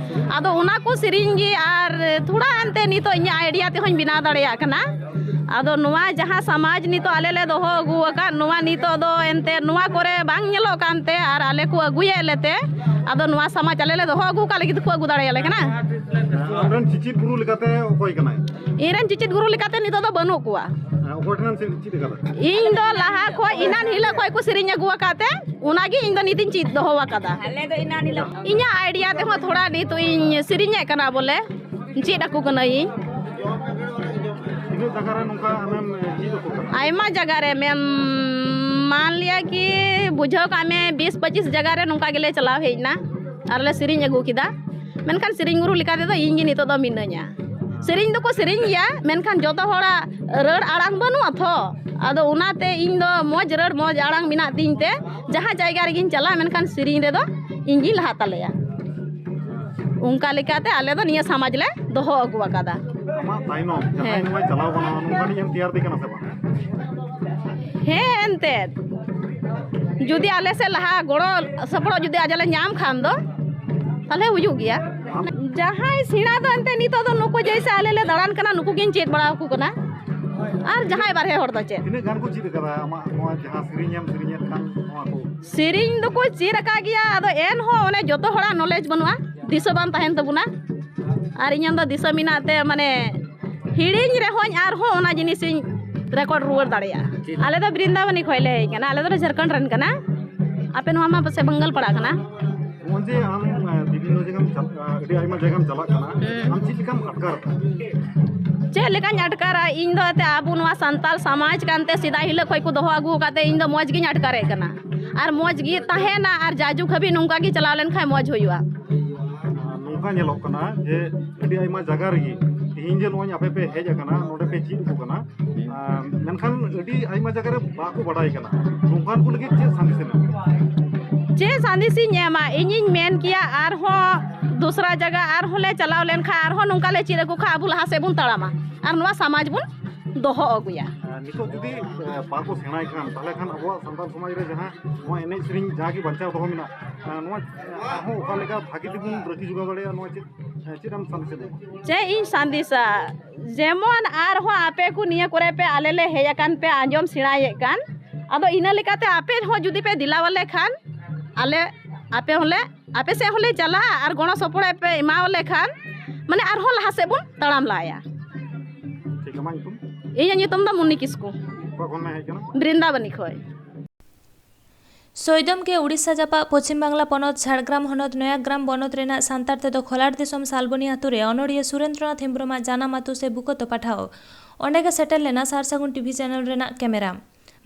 ᱟᱫᱚ ᱚᱱᱟ ᱠᱚ ᱥᱮᱨᱮᱧ ᱜᱮ ᱟᱨ ᱛᱷᱚᱲᱟ ᱮᱱᱛᱮᱫ ᱱᱤᱛᱚᱜ ᱤᱧᱟᱹᱜ ᱟᱭᱰᱤᱭᱟ ᱛᱮᱦᱚᱧ ᱵᱮᱱᱟᱣ ᱫᱟᱲᱮᱭᱟᱜ ᱠᱟᱱᱟ᱾ ᱟᱫᱚ ᱱᱚᱣᱟ ᱡᱟᱦᱟᱸ ᱥᱚᱢᱟᱡᱽ ᱱᱤᱛᱚᱜ ᱟᱞᱮ ᱞᱮ ᱫᱚᱦᱚ ᱟᱹᱜᱩ ᱟᱠᱟᱫ, ᱱᱚᱣᱟ ᱱᱤᱛᱚᱜ ᱫᱚ ᱮᱱᱛᱮᱫ ᱱᱚᱣᱟ ᱠᱚᱨᱮ ᱵᱟᱝ ᱧᱮᱞᱚᱜ ᱠᱟᱱᱛᱮ ᱟᱨ ᱟᱞᱮ ᱠᱚ ᱟᱹᱜᱩᱭᱮᱫ ᱞᱮᱛᱮ, ᱟᱫᱚ ᱱᱚᱣᱟ ᱥᱚᱢᱟᱡᱽ ᱟᱞᱮ ᱞᱮ ᱫᱚᱦᱚ ᱟᱹᱜᱩ ᱟᱠᱟᱫ ᱞᱟᱹᱜᱤᱫ ᱛᱮᱠᱚ ᱟᱹᱜᱩ ᱫᱟᱲᱮᱭᱟᱞᱮ ᱠᱟᱱᱟ᱾ ᱟᱢᱨᱮᱱ ᱪᱤᱪᱤᱫ ᱜᱩᱨᱩ ᱞᱮᱠᱟᱛᱮ ᱚᱠᱚᱭ ᱠᱟᱱᱟᱭ? ᱤᱧ ᱨᱮᱱ ᱪᱤᱪᱤᱫ ᱜᱩᱨᱩ ᱞᱮᱠᱟᱛᱮ ᱱᱤᱛᱚᱜ ᱫᱚ ᱵᱟᱹᱱᱩᱜ ᱠᱚᱣᱟ᱾ ᱚᱠᱚᱭ ᱴᱷᱮᱱᱮᱢ ᱪᱮᱫ ᱪᱮᱫ ᱟᱠᱟᱫᱟ? ᱤᱧ ᱫᱚ ᱞᱟᱦᱟ ᱠᱷᱚᱡ, ᱮᱱᱟᱱ ᱦᱤᱞᱳᱜ ᱠᱷᱚᱡ ᱠᱚ ᱥᱮᱨᱮᱧ ᱟᱹᱜᱩ ᱟᱠᱟᱫ ᱛᱮ, ᱚᱱᱟᱜᱮ ᱤᱧ ᱫᱚ ᱱᱤᱛ ᱤᱧ ᱪᱮᱫ ᱫᱚᱦᱚ ᱟᱠᱟᱫᱟ᱾ ᱤᱧᱟᱹᱜ ᱟᱭᱰᱤᱭᱟ ᱛᱮᱦᱚᱸ ᱛᱷᱚᱲᱟ ᱱᱤᱛᱚᱜ ᱤᱧ ᱥᱮᱨᱮᱧᱮᱫ ᱠᱟᱱᱟ, ᱵᱚᱞᱮ ᱪᱮᱫ ᱟᱠᱚ ᱠᱟᱹᱱᱟᱹᱧ᱾ ᱛᱤᱱᱟᱹᱜ ᱡᱟᱭᱜᱟ ᱨᱮ ᱱᱚᱝᱠᱟ ᱟᱢᱮᱢ ᱪᱮᱫ ᱟᱠᱚ ᱠᱟᱱᱟ? ᱟᱭᱢᱟ ᱡᱟᱭᱜᱟ ᱨᱮ ᱢᱮᱢ, ᱢᱟᱱ ᱞᱤᱭᱟ ᱠᱤ ᱵᱩᱡᱷᱟᱹᱣ ᱠᱟᱜ ᱢᱮ, ᱵᱤᱥ ᱯᱚᱸᱪᱤᱥ ᱡᱟᱭᱜᱟ ᱨᱮ ᱱᱚᱝᱠᱟ ᱜᱮᱞᱮ ᱪᱟᱞᱟᱣ ᱦᱮᱡ ᱮᱱᱟ ᱟᱨ ᱞᱮ ᱥᱮᱨᱮᱧ ᱟᱹᱜᱩ ᱠᱮᱫᱟ᱾ ᱢᱮᱱᱠᱷᱟᱱ ᱥᱮᱨᱮᱧ ᱜᱩᱨᱩ ᱞᱮᱠᱟ ᱛᱮᱫᱚ ᱤᱧ ᱜᱮ ᱱᱤᱛᱚᱜ ᱫᱚ ᱢᱤᱱᱟᱹᱧᱟ᱾ ᱥᱮᱨᱮᱧ ᱫᱚᱠᱚ ᱥᱮᱨᱮᱧ ᱜᱮᱭᱟ, ᱢᱮᱱᱠᱷᱟᱱ ᱡᱚᱛᱚ ᱦᱚᱲᱟᱜ ᱨᱟᱹᱲ ᱟᱲᱟᱝ ᱵᱟᱹᱱᱩᱜᱼᱟ ᱛᱷᱚ᱾ ᱟᱫᱚ ᱚᱱᱟᱛᱮ ᱤᱧ ᱫᱚ ᱢᱚᱡᱽ ᱨᱟᱹᱲ ᱢᱚᱡᱽ ᱟᱲᱟᱝ ᱢᱮᱱᱟᱜ ᱛᱤᱧ ᱛᱮ ᱡᱟᱦᱟᱸ ᱡᱟᱭᱜᱟ ᱨᱮᱜᱤᱧ ᱪᱟᱞᱟᱜᱼᱟ, ᱢᱮᱱᱠᱷᱟᱱ ᱥᱮᱨᱮᱧ ᱨᱮᱫᱚ ᱤᱧ ᱜᱤᱧ ᱞᱟᱦᱟ ᱛᱟᱞᱮᱭᱟ᱾ ᱚᱱᱠᱟ ᱞᱮᱠᱟᱛᱮ ᱟᱞᱮ ᱫᱚ ᱱᱤᱭᱟᱹ ᱥᱚᱢᱟᱡᱽ ᱞᱮ ᱫᱚᱦᱚ ᱟᱹᱜᱩ ᱟᱠᱟᱫᱟ᱾ ᱟᱢᱟᱜ ᱛᱟᱭᱱᱚᱢ ᱡᱟᱦᱟᱸᱭ ᱦᱮᱸ᱾ ᱱᱚᱣᱟᱭ ᱪᱟᱞᱟᱣ ᱠᱟᱱᱟ, ᱱᱚᱝᱠᱟᱱᱤᱡ ᱮᱢ ᱛᱮᱭᱟᱨ ᱫᱮ ᱠᱟᱱᱟ ᱥᱮ ᱵᱟᱝ? ᱦᱮᱸ, ᱮᱱᱛᱮᱫ ᱡᱩᱫᱤ ᱟᱞᱮ ᱥᱮᱫ ᱞᱟᱦᱟ ᱜᱚᱲᱚ ᱥᱚᱯᱚᱦᱚᱫ ᱡᱩᱫᱤ ᱟᱡᱟᱜ ᱞᱮ ᱧᱟᱢ ᱠᱷᱟᱱ ᱫᱚ, ᱛᱟᱦᱞᱮ ᱦᱩᱭᱩᱜ ᱜᱮᱭᱟ᱾ ᱡᱟᱦᱟᱸᱭ ᱥᱮᱬᱟ ᱫᱚ ᱮᱱᱛᱮᱫ ᱱᱤᱛᱚᱜ ᱫᱚ ᱱᱩᱠᱩ ᱡᱮᱭᱥᱮ ᱟᱞᱮ ᱞᱮ ᱫᱟᱬᱟᱱ ᱠᱟᱱᱟ, ᱱᱩᱠᱩ ᱜᱤᱧ ᱪᱮᱫ ᱵᱟᱲᱟ ᱟᱠᱚ ᱠᱟᱱᱟ᱾ ᱟᱨ ᱡᱟᱦᱟᱸᱭ ᱵᱟᱨᱦᱮ ᱦᱚᱲ ᱫᱚ ᱪᱮᱫ? ᱛᱤᱱᱟᱹᱜ ᱜᱟᱱ ᱠᱚ ᱪᱮᱫ ᱟᱠᱟᱫᱟ ᱟᱢᱟᱜ ᱱᱚᱣᱟ ᱡᱟᱦᱟᱸ ᱥᱮᱨᱮᱧ ᱮᱢ ᱥᱮᱨᱮᱧᱮᱫ ᱠᱟᱱ ᱱᱚᱣᱟ ᱠᱚ? ᱥᱮᱨᱮᱧ ᱫᱚᱠᱚ ᱪᱮᱫ ᱟᱠᱟᱫ ᱜᱮᱭᱟ, ᱟᱫᱚ ᱮᱱᱦᱚᱸ ᱚᱱᱮ ᱡᱚᱛᱚ ᱦᱚᱲᱟᱜ ᱱᱚᱞᱮᱡᱽ ᱵᱟᱹᱱᱩᱜᱼᱟ, ᱫᱤᱥᱟᱹ ᱵᱟᱝ ᱛᱟᱦᱮᱱ ᱛᱟᱵᱚᱱᱟ᱾ ᱟᱨ ᱤᱧᱟᱹᱜ ᱫᱚ ᱫᱤᱥᱟᱹ ᱢᱮᱱᱟᱜ ᱛᱮ, ᱢᱟᱱᱮ, ᱦᱤᱲᱤᱧ ᱨᱮᱦᱚᱸᱧ ᱟᱨᱦᱚᱸ ᱚᱱᱟ ᱡᱤᱱᱤᱥᱤᱧ ᱨᱮᱠᱚᱨᱰ ᱨᱩᱣᱟᱹᱲ ᱫᱟᱲᱮᱭᱟᱜᱼᱟ᱾ ᱟᱞᱮ ᱫᱚ ᱵᱨᱤᱱᱫᱟᱵᱚᱱᱤ ᱠᱷᱚᱱ ᱞᱮ ᱦᱮᱡ ᱠᱟᱱᱟ, ᱟᱞᱮ ᱫᱚᱞᱮ ᱡᱷᱟᱲᱠᱷᱚᱸᱰ ᱨᱮᱱ ᱠᱟᱱᱟ᱾ ᱟᱯᱮ ᱱᱚᱣᱟ ᱢᱟ ᱯᱟᱥᱮᱡ ᱵᱟᱝᱜᱟᱞ ᱯᱟᱲᱟ ᱠᱟᱱᱟ᱾ ᱡᱮ ᱟᱢ ᱵᱤᱵᱷᱤᱱᱱᱚ ᱡᱟᱭᱜᱟᱢ ᱪᱟᱞᱟᱜ ᱟᱹᱰᱤ ᱟᱭᱢᱟ ᱡᱟᱭᱜᱟᱢ ᱪᱟᱞᱟᱜ ᱠᱟᱱᱟ᱾ ᱟᱢ ᱪᱮᱫ ᱞᱮᱠᱟᱢ ᱟᱴᱠᱟᱨ ᱮᱫᱟ? ᱪᱮᱫ ᱞᱮᱠᱟᱧ ᱟᱴᱠᱟᱨᱟ? ᱤᱧ ᱫᱚ ᱮᱱᱛᱮ ᱟᱵᱚ ᱱᱚᱣᱟ ᱥᱟᱱᱛᱟᱲ ᱥᱚᱢᱟᱡᱽ ᱠᱟᱱᱛᱮ ᱥᱮᱫᱟᱭ ᱦᱤᱞᱳᱜ ᱠᱷᱚᱱ ᱠᱚ ᱫᱚᱦᱚ ᱟᱹᱜᱩ ᱟᱠᱟᱫ ᱛᱮ ᱤᱧ ᱫᱚ ᱢᱚᱡᱽ ᱜᱤᱧ ᱟᱴᱠᱟᱨᱮᱫ ᱠᱟᱱᱟ᱾ ᱟᱨ ᱢᱚᱡᱽ ᱜᱮ ᱛᱟᱦᱮᱱᱟ ᱟᱨ ᱡᱟᱭᱡᱩᱜᱽ ᱦᱟᱹᱵᱤᱡ ᱱᱚᱝᱠᱟ ᱜᱮ ᱪᱟᱞᱟᱣ ᱞᱮᱱᱠᱷᱟᱱ ᱢᱚᱡᱽ ᱦᱩᱭᱩᱜᱼᱟ᱾ ᱱᱚᱝᱠᱟ ᱧᱮᱞᱚᱜ ᱠᱟᱱᱟ ᱡᱮ ᱟᱹᱰᱤ ᱟᱭᱢᱟ ᱡᱟᱭᱜᱟ ᱨᱮᱜᱮ ᱛᱮᱦᱮᱧ ᱡᱮ ᱱᱚᱜᱼᱚᱭ ᱟᱯᱮ ᱯᱮ ᱦᱮᱡ ᱟᱠᱟᱱᱟ, ᱱᱚᱰᱮ ᱯᱮ ᱪᱮᱫ ᱟᱠᱚ ᱠᱟᱱᱟ, ᱟᱨ ᱢᱮᱱᱠᱷᱟᱱ ᱟᱹᱰᱤ ᱟᱭᱢᱟ ᱡᱟᱭᱜᱟ ᱨᱮ ᱵᱟᱠᱚ ᱵᱟᱰᱟᱭ ᱠᱟᱱᱟ᱾ ᱱᱚᱝᱠᱟᱱ ᱠᱚ ᱞᱟᱹᱜᱤᱫ ᱪᱮᱫ ᱥᱟᱸᱫᱮᱥ ᱮᱢ ᱮᱢᱟ? ᱪᱮᱫ ᱥᱟᱸᱫᱮᱥ ᱤᱧ ᱮᱢᱟ? ᱤᱧᱤᱧ ᱢᱮᱱ ᱠᱮᱭᱟ ᱟᱨᱦᱚᱸ ᱫᱚᱥᱨᱟ ᱡᱟᱭᱜᱟ ᱟᱨᱦᱚᱸ ᱞᱮ ᱪᱟᱞᱟᱣ ᱞᱮᱱᱠᱷᱟᱱ ᱟᱨᱦᱚᱸ ᱱᱚᱝᱠᱟ ᱞᱮ ᱪᱮᱫ ᱟᱠᱚ ᱠᱷᱟᱱ ᱟᱵᱚ ᱞᱟᱦᱟ ᱥᱮᱫ ᱵᱚᱱ ᱛᱟᱲᱟᱢᱟ ᱟᱨ ᱱᱚᱣᱟ ᱥᱚᱢᱟᱡᱽ ᱵᱚᱱ ᱫᱚᱦᱚ ᱟᱹᱜᱩᱭᱟ᱾ ᱟᱨ ᱱᱤᱛᱚᱜ ᱡᱩᱫᱤ, ᱮ, ᱵᱟᱠᱚ ᱥᱮᱬᱟᱭ ᱠᱷᱟᱱ, ᱛᱟᱦᱚᱞᱮ ᱠᱷᱟᱱ ᱟᱵᱚᱣᱟᱜ ᱥᱟᱱᱛᱟᱲ ᱥᱚᱢᱟᱡᱽ ᱨᱮ ᱡᱟᱦᱟᱸ ᱱᱚᱣᱟ ᱮᱱᱮᱡ ᱥᱮᱨᱮᱧ ᱡᱟᱜᱮ ᱵᱟᱧᱪᱟᱣ ᱫᱚᱦᱚ ᱢᱮᱱᱟᱜᱼᱟ, ᱮ, ᱱᱚᱣᱟ ᱟᱨᱦᱚᱸ ᱚᱠᱟ ᱞᱮᱠᱟ ᱵᱷᱟᱜᱤ ᱛᱮᱵᱚᱱ ᱨᱟᱹᱠᱷᱤ ᱡᱚᱜᱟᱣ ᱫᱟᱲᱮᱭᱟᱜᱼᱟ, ᱱᱚᱣᱟ ᱪᱮᱫ, ᱮ, ᱪᱮᱫ ᱮᱢ ᱥᱟᱸᱫᱮᱥ ᱮᱢᱟ? ᱪᱮᱫ ᱤᱧ ᱥᱟᱸᱫᱮᱥᱟ? ᱡᱮᱢᱚᱱ ᱟᱨᱦᱚᱸ ᱟᱯᱮ ᱠᱚ ᱱᱤᱭᱟᱹ ᱠᱚᱨᱮ ᱯᱮ, ᱟᱞᱮ ᱞᱮ ᱦᱮᱡ ᱟᱠᱟᱱ ᱯᱮ ᱟᱸᱡᱚᱢ ᱥᱮᱬᱟᱭᱮᱫ ᱠᱟᱱ, ᱟᱫᱚ ᱤᱱᱟᱹ ᱞᱮᱠᱟᱛᱮ ᱟᱯᱮ ᱦᱚᱸ ᱡᱩᱫᱤ ᱯᱮ ᱫᱮᱞᱟ ᱟᱞᱮ ᱠᱷᱟᱱ, ᱟᱞᱮ ᱟᱯᱮ ᱦᱚᱸᱞᱮ, ᱟᱯᱮ ᱥᱮᱫ ᱦᱚᱸᱞᱮ ᱪᱟᱞᱟᱜᱼᱟ ᱟᱨ ᱜᱚᱲᱚ ᱥᱚᱯᱚᱦᱚᱫ ᱯᱮ ᱮᱢᱟᱣᱟᱞᱮ ᱠᱷᱟᱱ, ᱢᱟᱱᱮ ᱟᱨᱦᱚᱸ ᱞᱟᱦᱟ ᱥᱮᱫ ᱵᱚᱱ ᱛᱟᱲᱟᱢ ᱞᱟᱦᱟᱭᱟ᱾ ᱴᱷᱤᱠ, ᱟᱢᱟᱜ ᱧᱩᱛᱩᱢ? ᱤᱧᱟᱹᱜ ᱧᱩᱛᱩᱢ ᱫᱚ ᱢᱩᱱᱤ ᱠᱤᱥᱠᱩ᱾ ᱚᱠᱟ ᱠᱷᱚᱱ ᱮᱢ ᱦᱮᱡ ᱠᱟᱱᱟ? ᱵᱨᱤᱱᱫᱟᱵᱚᱱᱤ ᱠᱷᱚᱱ᱾ ᱥᱚᱭᱫᱚᱢ ᱜᱮ ᱩᱲᱤᱥᱥᱟ ᱡᱟᱯᱟᱜ ᱯᱚᱪᱷᱤᱢ ᱵᱟᱝᱞᱟ ᱯᱚᱱᱚᱛ ᱡᱷᱟᱲᱜᱨᱟᱢ ᱦᱚᱱᱚᱛ ᱱᱚᱭᱟᱜᱨᱟᱢ ᱵᱚᱱᱚᱛ ᱨᱮᱱᱟᱜ ᱥᱟᱱᱛᱟᱲ ᱛᱮᱫᱚ ᱠᱷᱚᱞᱟᱲ ᱫᱤᱥᱚᱢ ᱥᱟᱞᱵᱚᱱᱤ ᱟᱹᱛᱩ ᱨᱮ ᱚᱱᱚᱲᱤᱭᱟᱹ ᱥᱩᱨᱮᱱᱫᱨᱚᱱᱟᱛᱷ ᱦᱮᱢᱵᱨᱚᱢᱟᱜ ᱡᱟᱱᱟᱢ ᱟᱹᱛᱩ ᱥᱮ ᱵᱩᱠᱟᱹᱛᱚ ᱯᱟᱴᱷᱟᱣ᱾ ᱚᱸᱰᱮ ᱜᱮ ᱥᱮᱴᱮᱨ ᱞᱮᱱᱟ ᱥᱟᱨ ᱥᱟᱹᱜᱩᱱ ᱴᱤᱵᱷᱤ ᱪᱮᱱᱮᱞ ᱨᱮᱱᱟᱜ ᱠᱮᱢᱮᱨᱟ᱾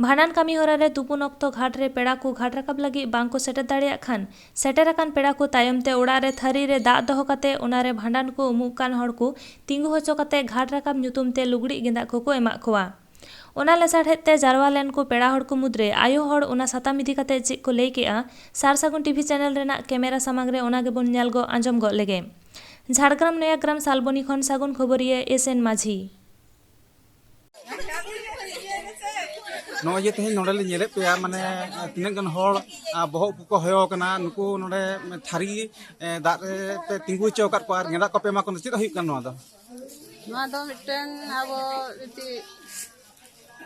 ᱵᱷᱟᱸᱰᱟᱱ ᱠᱟᱹᱢᱤ ᱦᱚᱨᱟ ᱨᱮ ᱛᱩᱯᱩᱱ ᱚᱠᱛᱚ ᱜᱷᱟᱴ ᱨᱮ ᱯᱮᱲᱟ ᱠᱚ ᱜᱷᱟᱴ ᱨᱟᱠᱟᱵ ᱞᱟᱹᱜᱤᱫ ᱵᱟᱝ ᱠᱚ ᱥᱮᱴᱮᱨ ᱫᱟᱲᱮᱭᱟᱜ ᱠᱷᱟᱱ, ᱥᱮᱴᱮᱨ ᱟᱠᱟᱱ ᱯᱮᱲᱟ ᱠᱚ ᱛᱟᱭᱚᱢ ᱛᱮ ᱚᱲᱟᱜ ᱨᱮ ᱛᱷᱟᱹᱨᱤ ᱨᱮ ᱫᱟᱜ ᱫᱚᱦᱚ ᱠᱟᱛᱮ ᱚᱱᱟ ᱨᱮ ᱵᱷᱟᱸᱰᱟᱱ ᱠᱚ ᱩᱢᱩᱜ ᱠᱟᱱ ᱦᱚᱲ ᱠᱚ ᱛᱤᱸᱜᱩ ᱦᱚᱪᱚ ᱠᱟᱛᱮ ᱜᱷᱟᱴ ᱨᱟᱠᱟᱵ ᱧᱩᱛᱩᱢ ᱛᱮ ᱞᱩᱜᱽᱲᱤᱡ ᱜᱮᱸᱫᱟᱜ ᱠᱚᱠᱚ ᱮᱢᱟᱜ ᱠᱚᱣᱟ᱾ ᱚᱱᱟ ᱞᱟᱥᱟᱲᱦᱮᱫ ᱛᱮ ᱡᱟᱨᱣᱟ ᱞᱮᱱ ᱠᱚ ᱯᱮᱲᱟ ᱦᱚᱲ ᱠᱚ ᱢᱩᱫᱽᱨᱮ ᱟᱭᱳ ᱦᱚᱲ ᱚᱱᱟ ᱥᱟᱛᱟᱢ ᱤᱫᱤ ᱠᱟᱛᱮ ᱪᱮᱫ ᱠᱚ ᱞᱟᱹᱭ ᱠᱮᱜᱼᱟ, ᱥᱟᱨ ᱥᱟᱹᱜᱩᱱ ᱴᱤᱵᱷᱤ ᱪᱮᱱᱮᱞ ᱨᱮᱱᱟᱜ ᱠᱮᱢᱮᱨᱟ ᱥᱟᱢᱟᱝ ᱨᱮ ᱚᱱᱟ ᱜᱮᱵᱚᱱ ᱧᱮᱞ ᱜᱚᱜ ᱟᱸᱡᱚᱢ ᱜᱚᱜ ᱞᱮᱜᱮ᱾ ᱡᱷᱟᱲᱜᱨᱟᱢ ᱱᱚᱭᱟᱜᱨᱟᱢ ᱥᱟᱞᱵᱚᱱᱤ ᱠᱷᱚᱱ ᱥᱟᱹᱜᱩᱱ ᱠᱷᱚᱵᱚᱨᱤᱭᱟᱹ ᱮᱥ ᱮᱱ ᱢᱟᱹᱡᱷᱤ᱾ ᱱᱚᱜᱼᱚᱭ ᱡᱮ ᱛᱮᱦᱮᱧ ᱱᱚᱰᱮ ᱞᱤᱧ ᱧᱮᱞᱮᱫ ᱯᱮᱭᱟ, ᱢᱟᱱᱮ, ᱛᱤᱱᱟᱹᱜ ᱜᱟᱱ ᱦᱚᱲ, ᱟ, ᱵᱚᱦᱚᱜ ᱩᱵ ᱠᱚ ᱦᱚᱭᱚ ᱟᱠᱟᱱᱟ, ᱱᱩᱠᱩ ᱱᱚᱰᱮ ᱛᱷᱟᱹᱨᱤ, ᱮ, ᱫᱟᱜ ᱨᱮ ᱯᱮ ᱛᱤᱸᱜᱩ ᱦᱚᱪᱚ ᱟᱠᱟᱫ ᱠᱚᱣᱟ ᱟᱨ ᱜᱮᱸᱫᱟᱜ ᱠᱚᱯᱮ ᱮᱢᱟ ᱠᱚ ᱠᱟᱱᱟ᱾ ᱪᱮᱫ ᱦᱩᱭᱩᱜ ᱠᱟᱱᱟ ᱱᱚᱣᱟ ᱫᱚ? ᱱᱚᱣᱟ ᱫᱚ ᱢᱤᱫᱴᱮᱱ ᱟᱵᱚ ᱢᱤᱫᱴᱤᱡ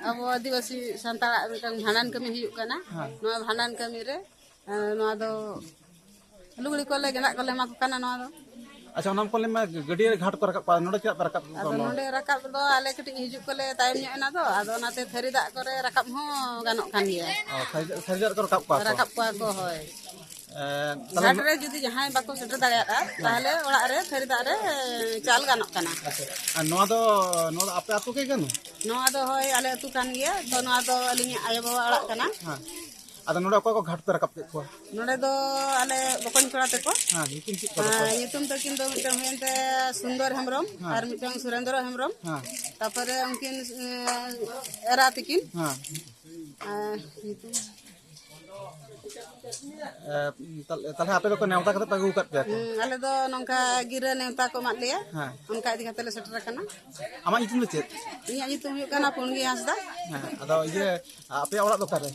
ᱟᱵᱚ ᱟᱹᱫᱤᱵᱟᱹᱥᱤ ᱥᱟᱱᱛᱟᱲᱟᱜ ᱢᱤᱫᱴᱟᱝ ᱵᱷᱟᱸᱰᱟᱱ ᱠᱟᱹᱢᱤ ᱦᱩᱭᱩᱜ ᱠᱟᱱᱟ᱾ ᱦᱮᱸ᱾ ᱱᱚᱣᱟ ᱵᱷᱟᱸᱰᱟᱱ ᱠᱟᱹᱢᱤ ᱨᱮ, ᱮ, ᱱᱚᱣᱟ ᱫᱚ ᱞᱩᱜᱽᱲᱤ ᱠᱚᱞᱮ, ᱜᱮᱸᱫᱟᱜ ᱠᱚᱞᱮ ᱮᱢᱟ ᱠᱚ ᱠᱟᱱᱟ ᱱᱚᱣᱟ ᱫᱚ᱾ ᱟᱪᱪᱷᱟ, ᱚᱱᱟ ᱠᱚᱞᱮ ᱢᱟ ᱜᱟᱹᱰᱭᱟᱹ ᱨᱮ ᱜᱷᱟᱴ ᱠᱚ ᱨᱟᱠᱟᱵ ᱠᱚᱣᱟ, ᱱᱚᱰᱮ ᱪᱮᱫᱟᱜ ᱯᱮ ᱨᱟᱠᱟᱵ ᱠᱚᱣᱟ ᱟᱫᱚ ᱱᱚᱣᱟ? ᱱᱚᱰᱮ ᱨᱟᱠᱟᱵ ᱫᱚ ᱟᱞᱮ ᱠᱟᱹᱴᱤᱡ ᱦᱤᱡᱩᱜ ᱠᱚᱞᱮ ᱛᱟᱭᱚᱢ ᱧᱚᱜ ᱮᱱᱟ ᱫᱚ, ᱟᱫᱚ ᱚᱱᱟᱛᱮ ᱛᱷᱟᱹᱨᱤ ᱫᱟᱜ ᱠᱚᱨᱮ ᱨᱟᱠᱟᱵ ᱦᱚᱸ ᱜᱟᱱᱚᱜ ᱠᱟᱱ ᱜᱮᱭᱟ᱾ ᱚ, ᱥᱟᱹᱨᱤ, ᱥᱟᱹᱨᱤ ᱫᱟᱜ ᱨᱮᱠᱚ ᱨᱟᱠᱟᱵ ᱠᱚᱣᱟ ᱠᱚ? ᱨᱟᱠᱟᱵ ᱠᱚᱣᱟ ᱠᱚ, ᱦᱳᱭ᱾ ᱜᱷᱟᱴ ᱨᱮ ᱡᱩᱫᱤ ᱡᱟᱦᱟᱸᱭ ᱵᱟᱠᱚ ᱥᱮᱴᱮᱨ ᱫᱟᱲᱮᱭᱟᱫᱼᱟ, ᱛᱟᱦᱚᱞᱮ ᱚᱲᱟᱜ ᱨᱮ ᱛᱷᱟᱹᱨᱤ ᱫᱟᱜ ᱨᱮ ᱪᱟᱞ ᱜᱟᱱᱚᱜ ᱠᱟᱱᱟ᱾ ᱟᱨ ᱱᱚᱣᱟ ᱫᱚ, ᱱᱚᱣᱟ ᱫᱚ ᱟᱯᱮ ᱟᱹᱛᱩ ᱜᱮ ᱠᱟᱱᱟ? ᱱᱚᱣᱟ ᱫᱚ ᱦᱳᱭ, ᱟᱞᱮ ᱟᱹᱛᱩ ᱠᱟᱱ ᱜᱮᱭᱟ᱾ ᱛᱚ, ᱱᱚᱣᱟ ᱫᱚ ᱟᱹᱞᱤᱧᱟᱜ ᱟᱭᱳ ᱵᱟᱵᱟ ᱚᱲᱟᱜ ᱠᱟᱱᱟ᱾ ᱦᱮᱸ᱾ ᱟᱫᱚ ᱱᱚᱰᱮ ᱚᱠᱚᱭ ᱠᱚ ᱜᱷᱟᱴ ᱯᱮ ᱨᱟᱠᱟᱵ ᱠᱮᱫ ᱠᱚᱣᱟ? ᱱᱚᱰᱮ ᱫᱚ ᱟᱞᱮ ᱵᱚᱠᱚᱧ ᱠᱚᱲᱟ ᱛᱟᱠᱚ᱾ ᱦᱮᱸ, ᱧᱩᱛᱩᱢ ᱪᱮᱫ ᱠᱚ ᱛᱟᱠᱚ? ᱟᱨ ᱧᱩᱛᱩᱢ ᱛᱟᱹᱠᱤᱱ ᱫᱚ ᱢᱤᱫᱴᱟᱝ ᱦᱩᱭᱮᱱ ᱛᱟᱭᱟ ᱥᱩᱱᱫᱚᱨ ᱦᱮᱢᱵᱨᱚᱢ, ᱦᱮᱸ᱾ ᱟᱨ ᱢᱤᱫᱴᱟᱝ ᱥᱩᱨᱮᱱᱫᱨᱚ ᱦᱮᱢᱵᱨᱚᱢ᱾ ᱦᱮᱸ᱾ ᱛᱟᱯᱚᱨᱮ ᱩᱱᱠᱤᱱ, ᱮ, ᱮᱨᱟ ᱛᱟᱹᱠᱤᱱ᱾ ᱦᱮᱸ᱾ ᱟᱨ ᱧᱩᱛᱩᱢ? ᱮ, ᱛᱟᱦᱞᱮ, ᱛᱟᱦᱞᱮ ᱟᱯᱮ ᱫᱚᱠᱚ ᱱᱮᱣᱛᱟ ᱠᱟᱛᱮ ᱯᱮ ᱟᱹᱜᱩ ᱟᱠᱟᱫ ᱯᱮᱭᱟ ᱛᱚ? ᱦᱩᱸ, ᱟᱞᱮ ᱫᱚ ᱱᱚᱝᱠᱟ ᱜᱤᱨᱟᱹ ᱱᱮᱣᱛᱟ ᱠᱚ ᱮᱢᱟᱫ ᱞᱮᱭᱟ᱾ ᱦᱮᱸ᱾ ᱚᱱᱠᱟ ᱤᱫᱤ ᱠᱟᱛᱮ ᱞᱮ ᱥᱮᱴᱮᱨ ᱟᱠᱟᱱᱟ᱾ ᱟᱢᱟᱜ ᱧᱩᱛᱩᱢ ᱫᱚ ᱪᱮᱫ? ᱤᱧᱟᱹᱜ ᱧᱩᱛᱩᱢ ᱦᱩᱭᱩᱜ ᱠᱟᱱᱟ ᱯᱩᱱᱜᱤ ᱦᱟᱸᱥᱫᱟ᱾ ᱦᱮᱸ, ᱟᱫᱚ ᱤᱭᱟᱹ, ᱟᱯᱮᱭᱟᱜ ᱚᱲᱟᱜ ᱫᱚ ᱚᱠᱟᱨᱮ?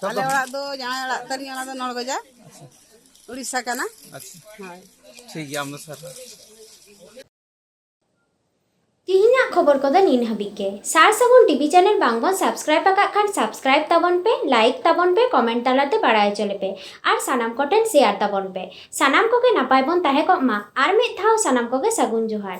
ᱟᱞᱮ ᱚᱲᱟᱜ ᱫᱚ, ᱡᱟᱶᱟᱭ ᱚᱲᱟᱜ ᱛᱟᱹᱞᱤᱧ, ᱚᱱᱟ ᱫᱚ ᱱᱚᱲᱜᱚᱡᱟ, ᱩᱲᱤᱥᱥᱟ ᱠᱟᱱᱟ᱾ ᱟᱪᱪᱷᱟ᱾ ᱦᱳᱭ᱾ ᱴᱷᱤᱠ ᱜᱮᱭᱟ, ᱟᱢ ᱫᱚ ᱥᱟᱨᱦᱟᱣ᱾ ᱛᱤᱦᱤᱧᱟᱜ ᱠᱷᱚᱵᱚᱨ ᱠᱚᱫᱚ ᱱᱤᱱ ᱦᱟᱹᱵᱤᱡ ᱜᱮ᱾ ᱥᱟᱨ ᱥᱟᱹᱜᱩᱱ ᱴᱤᱵᱷᱤ ᱪᱮᱱᱮᱞ ᱵᱟᱝ ᱵᱚᱱ ᱥᱟᱵᱥᱠᱨᱟᱭᱤᱵ ᱟᱠᱟᱫ ᱠᱷᱟᱱ, ᱥᱟᱵᱥᱠᱨᱟᱭᱤᱵ ᱛᱟᱵᱚᱱ ᱯᱮ, ᱞᱟᱭᱤᱠ ᱛᱟᱵᱚᱱ ᱯᱮ, ᱠᱚᱢᱮᱱᱴ ᱛᱟᱞᱟᱛᱮ ᱵᱟᱲᱟᱭ ᱦᱚᱪᱚ ᱞᱮᱯᱮ ᱟᱨ ᱥᱟᱱᱟᱢ ᱠᱚᱴᱷᱮᱱ ᱥᱮᱭᱟᱨ ᱛᱟᱵᱚᱱ ᱯᱮ᱾ ᱥᱟᱱᱟᱢ ᱠᱚᱜᱮ ᱱᱟᱯᱟᱭ ᱵᱚᱱ ᱛᱟᱦᱮᱸ ᱠᱚᱜ ᱢᱟ᱾ ᱟᱨ ᱢᱤᱫ ᱫᱷᱟᱣ ᱥᱟᱱᱟᱢ ᱠᱚᱜᱮ ᱥᱟᱹᱜᱩᱱ ᱡᱚᱦᱟᱨ᱾